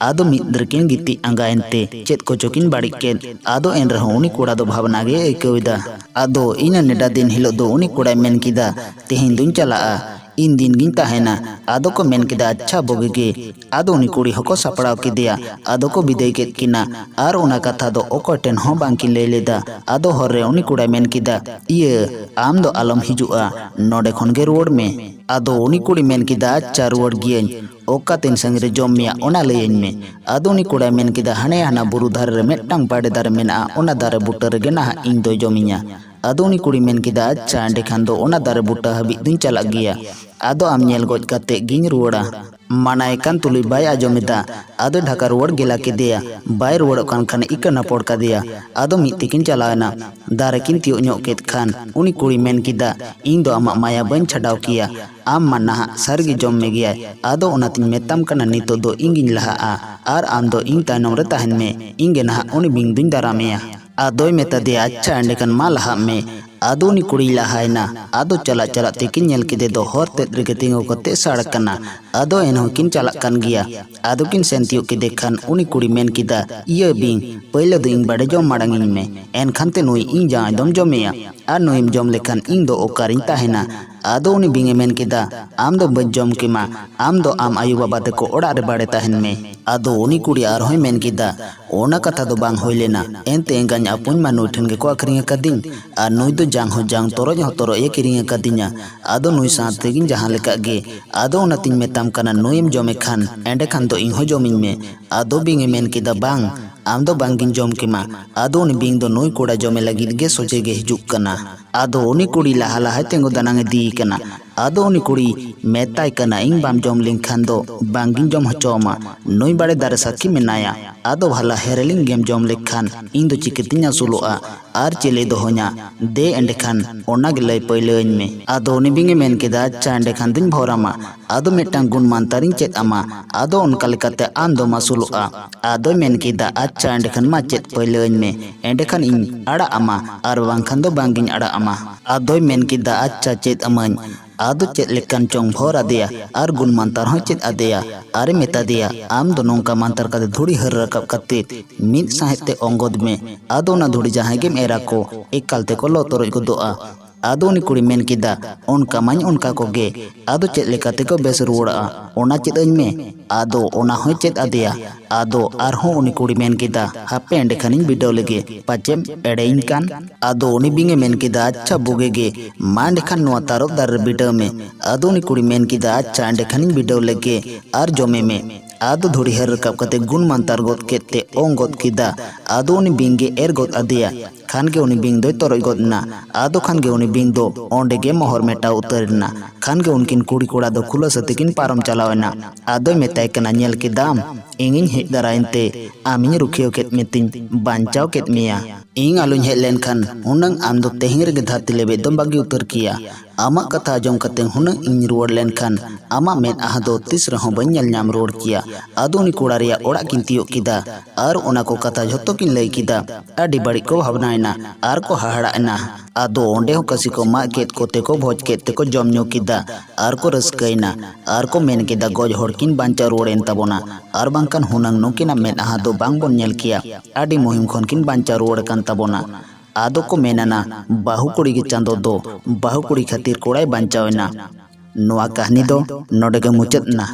ᱟᱫᱚ ᱢᱤᱫ ᱨᱮᱠᱤᱱ ᱜᱤᱛᱤᱡ ᱟᱸᱜᱟᱭᱮᱱ ᱛᱮ ᱪᱮᱫ ᱠᱚᱪᱚ ᱠᱤᱱ ᱵᱟᱹᱲᱤᱡ ᱠᱮᱫ᱾ ᱟᱫᱚ ᱮᱱ ᱨᱮᱦᱚᱸ ᱩᱱᱤ ᱠᱚᱲᱟ ᱫᱚ ᱵᱷᱟᱵᱽᱱᱟ ᱜᱮᱭ ᱟᱹᱭᱠᱟᱹᱣ ᱮᱫᱟ᱾ ᱟᱫᱚ ᱤᱱᱟᱹ ᱱᱮᱰᱟ ᱫᱤᱱ ᱦᱤᱞᱳᱜ ᱫᱚ ᱩᱱᱤ ᱠᱚᱲᱟᱭ ᱢᱮᱱ ᱠᱮᱫᱟ, ᱛᱮᱦᱮᱧ ᱫᱩᱧ ᱪᱟᱞᱟᱜᱼᱟ, ᱤᱧ ᱫᱤᱱ ᱜᱤᱧ ᱛᱟᱦᱮᱱᱟ᱾ ᱟᱫᱚ ᱠᱚ ᱢᱮᱱ ᱠᱮᱫᱟ, ᱟᱪᱪᱷᱟ, ᱵᱩᱜᱤ ᱜᱮ᱾ ᱟᱫᱚ ᱩᱱᱤ ᱠᱩᱲᱤ ᱦᱚᱸᱠᱚ ᱥᱟᱯᱲᱟᱣ ᱠᱮᱫᱮᱭᱟ᱾ ᱟᱫᱚ ᱠᱚ ᱵᱤᱫᱟᱹᱭ ᱠᱮᱫ ᱠᱤᱱᱟ᱾ ᱟᱨ ᱚᱱᱟ ᱠᱟᱛᱷᱟ ᱫᱚ ᱚᱠᱚᱭ ᱴᱷᱮᱱ ᱦᱚᱸ ᱵᱟᱝ ᱠᱤᱱ ᱞᱟᱹᱭ ᱞᱮᱫᱟ᱾ ᱟᱫᱚ ᱦᱚᱨ ᱨᱮ ᱩᱱᱤ ᱠᱚᱲᱟᱭ ᱢᱮᱱ ᱠᱮᱫᱟ, ᱤᱭᱟᱹ, ᱟᱢ ᱫᱚ ᱟᱞᱚᱢ ᱦᱤᱡᱩᱜᱼᱟ, ᱱᱚᱰᱮ ᱠᱷᱚᱱ ᱜᱮ ᱨᱩᱣᱟᱹᱲ ᱢᱮ᱾ ᱟᱫᱚ ᱩᱱᱤ ᱠᱩᱲᱤ ᱢᱮᱱ ᱠᱮᱫᱟ, ᱟᱪᱪᱷᱟ, ᱨᱩᱣᱟᱹᱲ ᱜᱤᱭᱟᱹᱧ᱾ ᱚᱠᱟ ᱛᱤᱱ ᱥᱟᱺᱜᱤᱧ ᱨᱮ ᱡᱚᱢ ᱢᱮᱭᱟ, ᱚᱱᱟ ᱞᱟᱹᱭᱟᱹᱧ ᱢᱮ᱾ ᱟᱫᱚ ᱩᱱᱤ ᱠᱚᱲᱟᱭ ᱢᱮᱱ ᱠᱮᱫᱟ, ᱦᱟᱱᱮ ᱦᱟᱱᱟ ᱵᱩᱨᱩ ᱫᱷᱟᱨᱮ ᱨᱮ ᱢᱤᱫᱴᱟᱝ ᱵᱟᱲᱮ ᱫᱟᱨᱮ ᱢᱮᱱᱟᱜᱼᱟ, ᱚᱱᱟ ᱫᱟᱨᱮ ᱵᱩᱴᱟᱹ ᱨᱮᱜᱮ ᱱᱟᱦᱟᱜ ᱤᱧ ᱫᱚᱭ ᱡᱚᱢᱤᱧᱟ᱾ ᱟᱫᱚ ᱩᱱᱤ ᱠᱩᱲᱤ ᱢᱮᱱ ᱠᱮᱫᱟ, ᱟᱪᱪᱷᱟ, ᱮᱸᱰᱮᱠᱷᱟᱱ ᱫᱚ ᱚᱱᱟ ᱫᱟᱨᱮ ᱵᱩᱴᱟᱹ ᱦᱟᱹᱵᱤᱡ ᱫᱩᱧ ᱪᱟᱞᱟᱜ ᱜᱮᱭᱟ᱾ ᱟᱫᱚ ᱟᱢ ᱧᱮᱞ ᱜᱚᱡ ᱠᱟᱛᱮ ᱜᱤᱧ ᱨᱩᱣᱟᱹᱲᱟ᱾ ᱢᱟᱱᱟᱭ ᱠᱟᱱ ᱛᱩᱞᱩᱡ ᱵᱟᱭ ᱟᱸᱡᱚᱢ ᱮᱫᱟ᱾ ᱟᱫᱚ ᱰᱷᱟᱠᱟ ᱨᱩᱣᱟᱹᱲ ᱜᱮᱞᱟ ᱠᱮᱫᱮᱭᱟ᱾ ᱵᱟᱭ ᱨᱩᱣᱟᱹᱲᱚᱜ ᱠᱟᱱ ᱠᱷᱟᱱ ᱤᱠᱟᱹ ᱱᱟᱯᱚᱲ ᱠᱟᱫᱮᱭᱟ᱾ ᱟᱫᱚ ᱢᱤᱫ ᱛᱮᱠᱤᱱ ᱪᱟᱞᱟᱣ ᱮᱱᱟ᱾ ᱫᱟᱨᱮ ᱠᱤᱱ ᱛᱤᱭᱳᱜ ᱧᱚᱜ ᱠᱮᱫ ᱠᱷᱟᱱ ᱩᱱᱤ ᱠᱩᱲᱤ ᱢᱮᱱ ᱠᱮᱫᱟ, "ᱤᱧ ᱫᱚ ᱟᱢᱟᱜ ᱢᱟᱭᱟ ᱵᱟᱹᱧ ᱪᱷᱟᱰᱟᱣ ᱠᱮᱭᱟ᱾ ᱟᱢ ᱢᱟ ᱱᱟᱦᱟᱜ ᱥᱟᱹᱨᱤ ᱜᱮ ᱡᱚᱢ ᱢᱮᱜᱮᱭᱟᱭ᱾ ᱟᱫᱚ ᱚᱱᱟᱛᱤᱧ ᱢᱮᱛᱟᱢ ᱠᱟᱱᱟ, ᱱᱤᱛᱚᱜ ᱫᱚ ᱤᱧ ᱜᱤᱧ ᱞᱟᱦᱟᱜᱼᱟ ᱟᱨ ᱟᱢ ᱫᱚ ᱤᱧ ᱛᱟᱭᱱᱚᱢ ᱨᱮ ᱛᱟᱦᱮᱱ ᱢᱮ᱾ ᱤᱧ ᱜᱮ ᱱᱟᱦᱟᱜ ᱩᱱᱤ ᱵᱤᱧ ᱫᱩᱧ ᱫᱟᱨᱟᱢᱮᱭᱟ᱾" ᱟᱫᱚᱭ ᱢᱮᱛᱟ ᱫᱮᱭᱟ, "ᱟᱪᱪᱷᱟ, ᱮᱸᱰᱮᱠᱷᱟᱱ ᱢᱟ ᱞᱟᱦᱟᱜ ᱢᱮ᱾" ᱟᱫᱚ ᱩᱱᱤ ᱠᱩᱲᱤᱭ ᱞᱟᱦᱟᱭᱮᱱᱟ᱾ ᱟᱫᱚ ᱪᱟᱞᱟᱜ ᱪᱟᱞᱟᱜ ᱛᱮᱠᱤᱱ ᱧᱮᱞ ᱠᱮᱫᱮ ᱫᱚ ᱦᱚᱨ ᱛᱮᱫ ᱨᱮᱜᱮ ᱛᱤᱸᱜᱩ ᱠᱟᱛᱮ ᱥᱟᱲ ᱠᱟᱱᱟ᱾ ᱟᱫᱚ ᱮᱱᱦᱚᱸ ᱠᱤᱱ ᱪᱟᱞᱟᱜ ᱠᱟᱱ ᱜᱮᱭᱟ᱾ ᱟᱫᱚ ᱠᱤᱱ ᱥᱮᱱ ᱛᱤᱭᱳᱜ ᱠᱮᱫᱮ ᱠᱷᱟᱱ ᱩᱱᱤ ᱠᱩᱲᱤ ᱢᱮᱱ ᱠᱮᱫᱟ, "ᱤᱭᱟᱹ ᱵᱤᱧ, ᱯᱟᱹᱭᱞᱟᱹ ᱫᱚ ᱤᱧ ᱵᱟᱲᱮ ᱡᱚᱢ ᱢᱟᱲᱟᱝ ᱤᱧ ᱢᱮ, ᱮᱱᱠᱷᱟᱱ ᱛᱮ ᱱᱩᱭ ᱤᱧ ᱡᱟᱶᱟᱭ ᱫᱚᱢ ᱡᱚᱢᱮᱭᱟ, ᱟᱨ ᱱᱩᱭᱮᱢ ᱡᱚᱢ ᱞᱮᱠᱷᱟᱱ ᱤᱧ ᱫᱚ ᱚᱠᱟᱨᱤᱧ ᱛᱟᱦᱮᱱᱟ?" ᱟᱫᱚ ᱩᱱᱤ ᱵᱤᱧ ᱮ ᱢᱮᱱ ᱠᱮᱫᱟ, "ᱟᱢ ᱫᱚ ᱵᱟᱹᱧ ᱡᱚᱢ ᱠᱮᱢᱟ, ᱟᱢ ᱫᱚ ᱟᱢ ᱟᱭᱳ ᱵᱟᱵᱟ ᱛᱟᱠᱚ ᱚᱲᱟᱜ ᱨᱮ ᱵᱟᱲᱮ ᱛᱟᱦᱮᱱ ᱢᱮ᱾" ᱟᱫᱚ ᱩᱱᱤ ᱠᱩᱲᱤ ᱟᱨᱦᱚᱸᱭ ᱢᱮᱱ ᱠᱮᱫᱟ, "ᱚᱱᱟ ᱠᱟᱛᱷᱟ ᱫᱚ ᱵᱟᱝ ᱦᱩᱭ ᱞᱮᱱᱟ, ᱮᱱᱛᱮ ᱮᱸᱜᱟᱧ ᱟᱯᱚᱧ ᱢᱟ ᱱᱩᱭ ᱴᱷᱮᱱ ᱜᱮᱠᱚ ᱟᱹᱠᱷᱨᱤᱧ ᱟᱠᱟᱫᱤᱧ, ᱟᱨ ᱱᱩᱭ ᱫᱚ ᱡᱟᱝ ᱦᱚᱸ ᱡᱟᱝ, ᱛᱚᱨᱚᱡ ᱦᱚᱸ ᱛᱚᱨᱚᱡ ᱮ ᱠᱤᱨᱤᱧ ᱟᱠᱟᱫᱤᱧᱟ᱾ ᱟᱫᱚ ᱱᱩᱭ ᱥᱟᱶ ᱛᱮᱜᱤᱧ ᱡᱟᱦᱟᱸ ᱞᱮᱠᱟᱜ ᱜᱮ᱾ ᱟᱫᱚ ᱚᱱᱟᱛᱤᱧ ᱢᱮᱛᱟᱢ ᱠᱟᱱᱟ, ᱱᱩᱭᱮᱢ ᱡᱚᱢᱮ ᱠᱷᱟᱱ ᱮᱸᱰᱮᱠᱷᱟᱱ ᱫᱚ ᱤᱧ ᱦᱚᱸ ᱡᱚᱢᱤᱧ ᱢᱮ᱾" ᱟᱫᱚ ᱵᱤᱧ ᱮ ᱢᱮᱱ ᱠᱮᱫᱟ, "ᱵᱟᱝ, ᱟᱢ ᱫᱚ ᱵᱟᱝ ᱜᱤᱧ ᱡᱚᱢ ᱠᱮᱢᱟ᱾" ᱟᱫᱚ ᱩᱱᱤ ᱵᱤᱧ ᱫᱚ ᱱᱩᱭ ᱠᱚᱲᱟ ᱡᱚᱢᱮ ᱞᱟᱹᱜᱤᱫ ᱜᱮ ᱥᱚᱡᱷᱮ ᱜᱮ ᱦᱤᱡᱩᱜ ᱠᱟᱱᱟ᱾ ᱟᱫᱚ ᱩᱱᱤ ᱠᱩᱲᱤ ᱞᱟᱦᱟ ᱞᱟᱦᱟᱭ ᱛᱤᱸᱜᱩ ᱫᱟᱱᱟᱝ ᱤᱫᱤᱭᱮ ᱠᱟᱱᱟ᱾ ᱟᱫᱚ ᱩᱱᱤ ᱠᱩᱲᱤ ᱢᱮᱛᱟᱭ ᱠᱟᱱᱟ, "ᱤᱧ ᱵᱟᱢ ᱡᱚᱢ ᱞᱮᱱᱠᱷᱟᱱ ᱫᱚ ᱵᱟᱝ ᱜᱤᱧ ᱡᱚᱢ ᱦᱚᱪᱚ ᱟᱢᱟ᱾ ᱱᱩᱭ ᱵᱟᱲᱮ ᱫᱟᱨᱮ ᱥᱟᱹᱠᱷᱤ ᱢᱮᱱᱟᱭᱟ᱾ ᱟᱫᱚ ᱵᱷᱟᱞᱟ ᱦᱮᱨᱮᱞᱤᱧ ᱜᱮᱢ ᱡᱚᱢ ᱞᱮᱠᱷᱟᱱ ᱤᱧ ᱫᱚ ᱪᱤᱠᱟᱹᱛᱤᱧ ᱟᱹᱥᱩᱞᱚᱜᱼᱟ? ᱟᱨ ᱪᱮᱞᱮ ᱫᱚᱦᱚᱧᱟ? ᱫᱮ ᱮᱸᱰᱮᱠᱷᱟᱱ ᱚᱱᱟ ᱜᱮ ᱞᱟᱹᱭ ᱯᱟᱹᱭᱞᱟᱹᱣᱟᱹᱧ ᱢᱮ᱾" ᱟᱫᱚ ᱩᱱᱤ ᱵᱤᱧ ᱮ ᱢᱮᱱ ᱠᱮᱫᱟ, "ᱟᱪᱪᱷᱟ, ᱮᱸᱰᱮᱠᱷᱟᱱ ᱫᱩᱧ ᱵᱷᱚᱨᱟᱢᱟ᱾ ᱟᱫᱚ ᱢᱤᱫᱴᱟᱝ ᱜᱩᱱ ᱢᱟᱱᱛᱟᱨᱤᱧ ᱪᱮᱫ ᱟᱢᱟ᱾ ᱟᱫᱚ ᱚᱱᱠᱟ ᱞᱮᱠᱟᱛᱮ ᱟᱢ ᱫᱚᱢ ᱟᱹᱥᱩᱞᱚᱜᱼᱟ᱾" ᱟᱫᱚᱭ ᱢᱮᱱ ᱠᱮᱫᱟ, "ᱟᱪᱪᱷᱟ, ᱮᱸᱰᱮᱠᱷᱟᱱ ᱢᱟ ᱪᱮᱫ ᱯᱟᱹᱭᱞᱟᱹᱣᱟᱹᱧ ᱢᱮ, ᱮᱸᱰᱮᱠᱷᱟᱱ ᱤᱧ ᱟᱲᱟᱜ ᱟᱢᱟ, ᱟᱨ ᱵᱟᱝᱠᱷᱟᱱ ᱫᱚ ᱵᱟᱝ ᱜᱤᱧ ᱟᱲᱟᱜ ᱟᱢᱟ᱾" ᱟᱫᱚᱭ ᱢᱮᱱ ᱠᱮᱫᱟ, "ᱟᱪᱪᱷᱟ, ᱪᱮᱫ ᱟᱢᱟᱹᱧ᱾" ᱟᱫᱚ ᱪᱮᱫ ᱞᱮᱠᱟᱱ ᱪᱚᱝ ᱵᱷᱚᱨ ᱟᱫᱮᱭᱟ ᱟᱨ ᱜᱩᱱ ᱢᱟᱱᱛᱟᱨ ᱦᱚᱸᱭ ᱪᱮᱫ ᱟᱫᱮᱭᱟ᱾ ᱟᱨᱮ ᱢᱮᱛᱟ ᱫᱮᱭᱟ, "ᱟᱢ ᱫᱚ ᱱᱚᱝᱠᱟ ᱢᱟᱱᱛᱟᱨ ᱠᱟᱛᱮ ᱫᱷᱩᱲᱤ ᱦᱟᱹᱨ ᱨᱟᱠᱟᱵ ᱠᱟᱛᱮ ᱢᱤᱫ ᱥᱟᱦᱮᱫ ᱛᱮ ᱚᱝᱜᱚᱫ ᱢᱮ᱾ ᱟᱫᱚ ᱚᱱᱟ ᱫᱷᱩᱲᱤ ᱡᱟᱦᱟᱸᱭ ᱜᱮᱢ ᱮᱨᱟ ᱠᱚ, ᱮᱠᱟᱞ ᱛᱮᱠᱚ ᱞᱚ ᱛᱚᱨᱚᱡ ᱜᱚᱫᱚᱜᱼᱟ᱾" ᱟᱫᱚ ᱩᱱᱤ ᱠᱩᱲᱤ ᱢᱮᱱ ᱠᱮᱫᱟ, "ᱚᱱᱠᱟ ᱢᱟᱧ ᱚᱱᱠᱟ ᱠᱚᱜᱮ᱾" ᱟᱫᱚ ᱪᱮᱫ ᱞᱮᱠᱟ ᱛᱮᱠᱚ ᱵᱮᱥ ᱨᱩᱣᱟᱹᱲᱚᱜᱼᱟ, ᱚᱱᱟ ᱪᱮᱫ ᱟᱹᱧ ᱢᱮ᱾ ᱟᱫᱚ ᱚᱱᱟ ᱦᱚᱸᱭ ᱪᱮᱫ ᱟᱫᱮᱭᱟ᱾ ᱟᱫᱚ ᱟᱨᱦᱚᱸ ᱩᱱᱤ ᱠᱩᱲᱤ ᱢᱮᱱ ᱠᱮᱫᱟ, "ᱦᱟᱯᱮ ᱮᱸᱰᱮᱠᱷᱟᱱᱤᱧ ᱵᱤᱰᱟᱹᱣ ᱞᱮᱜᱮ, ᱯᱟᱪᱮᱢ ᱮᱲᱮᱭᱤᱧ ᱠᱟᱱ?" ᱟᱫᱚ ᱩᱱᱤ ᱵᱤᱧ ᱮ ᱢᱮᱱ ᱠᱮᱫᱟ, "ᱟᱪᱪᱷᱟ, ᱵᱩᱜᱤ ᱜᱮ, ᱢᱟ ᱮᱸᱰᱮᱠᱷᱟᱱ ᱱᱚᱣᱟ ᱛᱟᱨᱚᱵ ᱫᱟᱨᱮ ᱨᱮ ᱵᱤᱰᱟᱹᱣ ᱢᱮ᱾" ᱟᱫᱚ ᱩᱱᱤ ᱠᱩᱲᱤ ᱢᱮᱱ ᱠᱮᱫᱟ, "ᱟᱪᱪᱷᱟ, ᱮᱸᱰᱮᱠᱷᱟᱱᱤᱧ ᱵᱤᱰᱟᱹᱣ ᱞᱮᱜᱮ ᱟᱨ ᱡᱚᱢᱮ ᱢᱮ᱾" ᱟᱫᱚ ᱫᱷᱩᱲᱤ ᱦᱟᱹᱨ ᱨᱟᱠᱟᱵ ᱠᱟᱛᱮ ᱜᱩᱱ ᱢᱟᱱᱛᱟᱨ ᱜᱚᱫ ᱠᱮᱫ ᱛᱮ ᱚᱝ ᱜᱚᱫ ᱠᱮᱫᱟ᱾ ᱟᱫᱚ ᱩᱱᱤ ᱵᱤᱧ ᱜᱮ ᱮᱨ ᱜᱚᱫ ᱟᱫᱮᱭᱟ᱾ ᱠᱷᱟᱱ ᱜᱮ ᱩᱱᱤ ᱵᱤᱧ ᱫᱚᱭ ᱛᱚᱨᱚᱡ ᱜᱚᱫ ᱮᱱᱟ᱾ ᱟᱫᱚ ᱠᱷᱟᱱ ᱜᱮ ᱩᱱᱤ ᱵᱤᱧ ᱫᱚ ᱚᱸᱰᱮ ᱜᱮ ᱢᱚᱦᱚᱨ ᱢᱮᱴᱟᱣ ᱩᱛᱟᱹᱨ ᱮᱱᱟ᱾ ᱠᱷᱟᱱ ᱜᱮ ᱩᱱᱠᱤᱱ ᱠᱩᱲᱤ ᱠᱚᱲᱟ ᱫᱚ ᱠᱷᱩᱞᱟᱹᱥ ᱟᱛᱮ ᱠᱤᱱ ᱯᱟᱨᱚᱢ ᱪᱟᱞᱟᱣ ᱮᱱᱟ᱾ ᱟᱫᱚᱭ ᱢᱮᱛᱟᱭ ᱠᱟᱱᱟ, "ᱧᱮᱞ ᱠᱮᱫᱟᱢ, ᱤᱧᱤᱧ ᱦᱮᱡ ᱫᱟᱨᱟᱭᱮᱱ ᱛᱮ ᱟᱢᱤᱧ ᱨᱩᱠᱷᱤᱭᱟᱹ ᱠᱮᱫ ᱢᱮᱛᱤᱧ ᱵᱟᱧᱪᱟᱣ ᱠᱮᱫ ᱢᱮᱭᱟ᱾ ᱤᱧ ᱟᱞᱚᱧ ᱦᱮᱡ ᱞᱮᱱᱠᱷᱟᱱ ᱦᱩᱱᱟᱹᱝ ᱟᱢ ᱫᱚ ᱛᱮᱦᱮᱧ ᱨᱮᱜᱮ ᱫᱷᱟᱹᱨᱛᱤ ᱞᱮᱵᱮᱫ ᱫᱚᱢ ᱵᱟᱹᱜᱤ ᱩᱛᱟᱹᱨ ᱠᱮᱭᱟ᱾ ᱟᱢᱟᱜ ᱠᱟᱛᱷᱟ ᱟᱸᱡᱚᱢ ᱠᱟᱛᱮ ᱦᱩᱱᱟᱹᱝ ᱤᱧ ᱨᱩᱣᱟᱹᱲ ᱞᱮᱱᱠᱷᱟᱱ ᱟᱢᱟᱜ ᱢᱮᱫ ᱟᱦᱟ ᱫᱚ ᱛᱤᱥ ᱨᱮᱦᱚᱸ ᱵᱟᱹᱧ ᱧᱮᱞ ᱧᱟᱢ ᱨᱩᱣᱟᱹᱲ ᱠᱮᱭᱟ᱾" ᱟᱫᱚ ᱩᱱᱤ ᱠᱚᱲᱟ ᱨᱮᱭᱟᱜ ᱚᱲᱟᱜ ᱠᱤᱱ ᱛᱤᱭᱳᱜ ᱠᱮᱫᱟ ᱟᱨ ᱚᱱᱟ ᱠᱚ ᱠᱟᱛᱷᱟ ᱡᱷᱚᱛᱚ ᱠᱤᱱ ᱞᱟᱹᱭ ᱠᱮᱫᱟ᱾ ᱟᱹᱰᱤ ᱵᱟᱹᱲᱤᱡ ᱠᱚ ᱵᱷᱟᱵᱽᱱᱟᱭᱮᱱᱟ ᱟᱨ ᱠᱚ ᱦᱟᱦᱟᱲᱟᱜ ᱮᱱᱟ᱾ ᱟᱫᱚ ᱚᱸᱰᱮ ᱦᱚᱸ ᱠᱟᱹᱥᱤ ᱠᱚ ᱢᱟᱜ ᱠᱮᱫ ᱠᱚᱛᱮ ᱠᱚ ᱵᱷᱚᱡᱽ ᱠᱮᱫ ᱛᱮᱠᱚ ᱡᱚᱢ ᱧᱩ ᱠᱮᱫᱟ ᱟᱨ ᱠᱚ ᱨᱟᱹᱥᱠᱟᱹᱭᱮᱱᱟ ᱟᱨ ᱠᱚ ᱢᱮᱱ ᱠᱮᱫᱟ, "ᱜᱚᱡ ᱦᱚᱲ ᱠᱤᱱ ᱵᱟᱧᱪᱟᱣ ᱨᱩᱣᱟᱹᱲᱮᱱ ᱛᱟᱵᱚᱱᱟ, ᱟᱨ ᱵᱟᱝᱠᱷᱟᱱ ᱦᱩᱱᱟᱹᱝ ᱱᱩᱠᱤᱱᱟᱜ ᱢᱮᱫ ᱟᱦᱟ ᱫᱚ ᱵᱟᱝ ᱵᱚᱱ ᱧᱮᱞ ᱠᱮᱭᱟ᱾ ᱟᱹᱰᱤ ᱢᱩᱦᱤᱢ ᱠᱷᱚᱱ ᱠᱤᱱ ᱵᱟᱧᱪᱟᱣ ᱨᱩᱣᱟᱹᱲ ᱟᱠᱟᱱ ᱛᱟᱵᱚᱱᱟ᱾" ᱟᱫᱚ ᱠᱚ ᱢᱮᱱᱟᱱᱟ, "ᱵᱟᱹᱦᱩ ᱠᱩᱲᱤ ᱜᱮ ᱪᱟᱸᱫᱚ ᱫᱚ, ᱵᱟᱹᱦᱩ ᱠᱩᱲᱤ ᱠᱷᱟᱹᱛᱤᱨ ᱠᱚᱲᱟᱭ ᱵᱟᱧᱪᱟᱣ ᱮᱱᱟ᱾" ᱱᱚᱣᱟ ᱠᱟᱹᱦᱱᱤ ᱫᱚ ᱱᱚᱰᱮ ᱜᱮ ᱢᱩᱪᱟᱹᱫ ᱮᱱᱟ᱾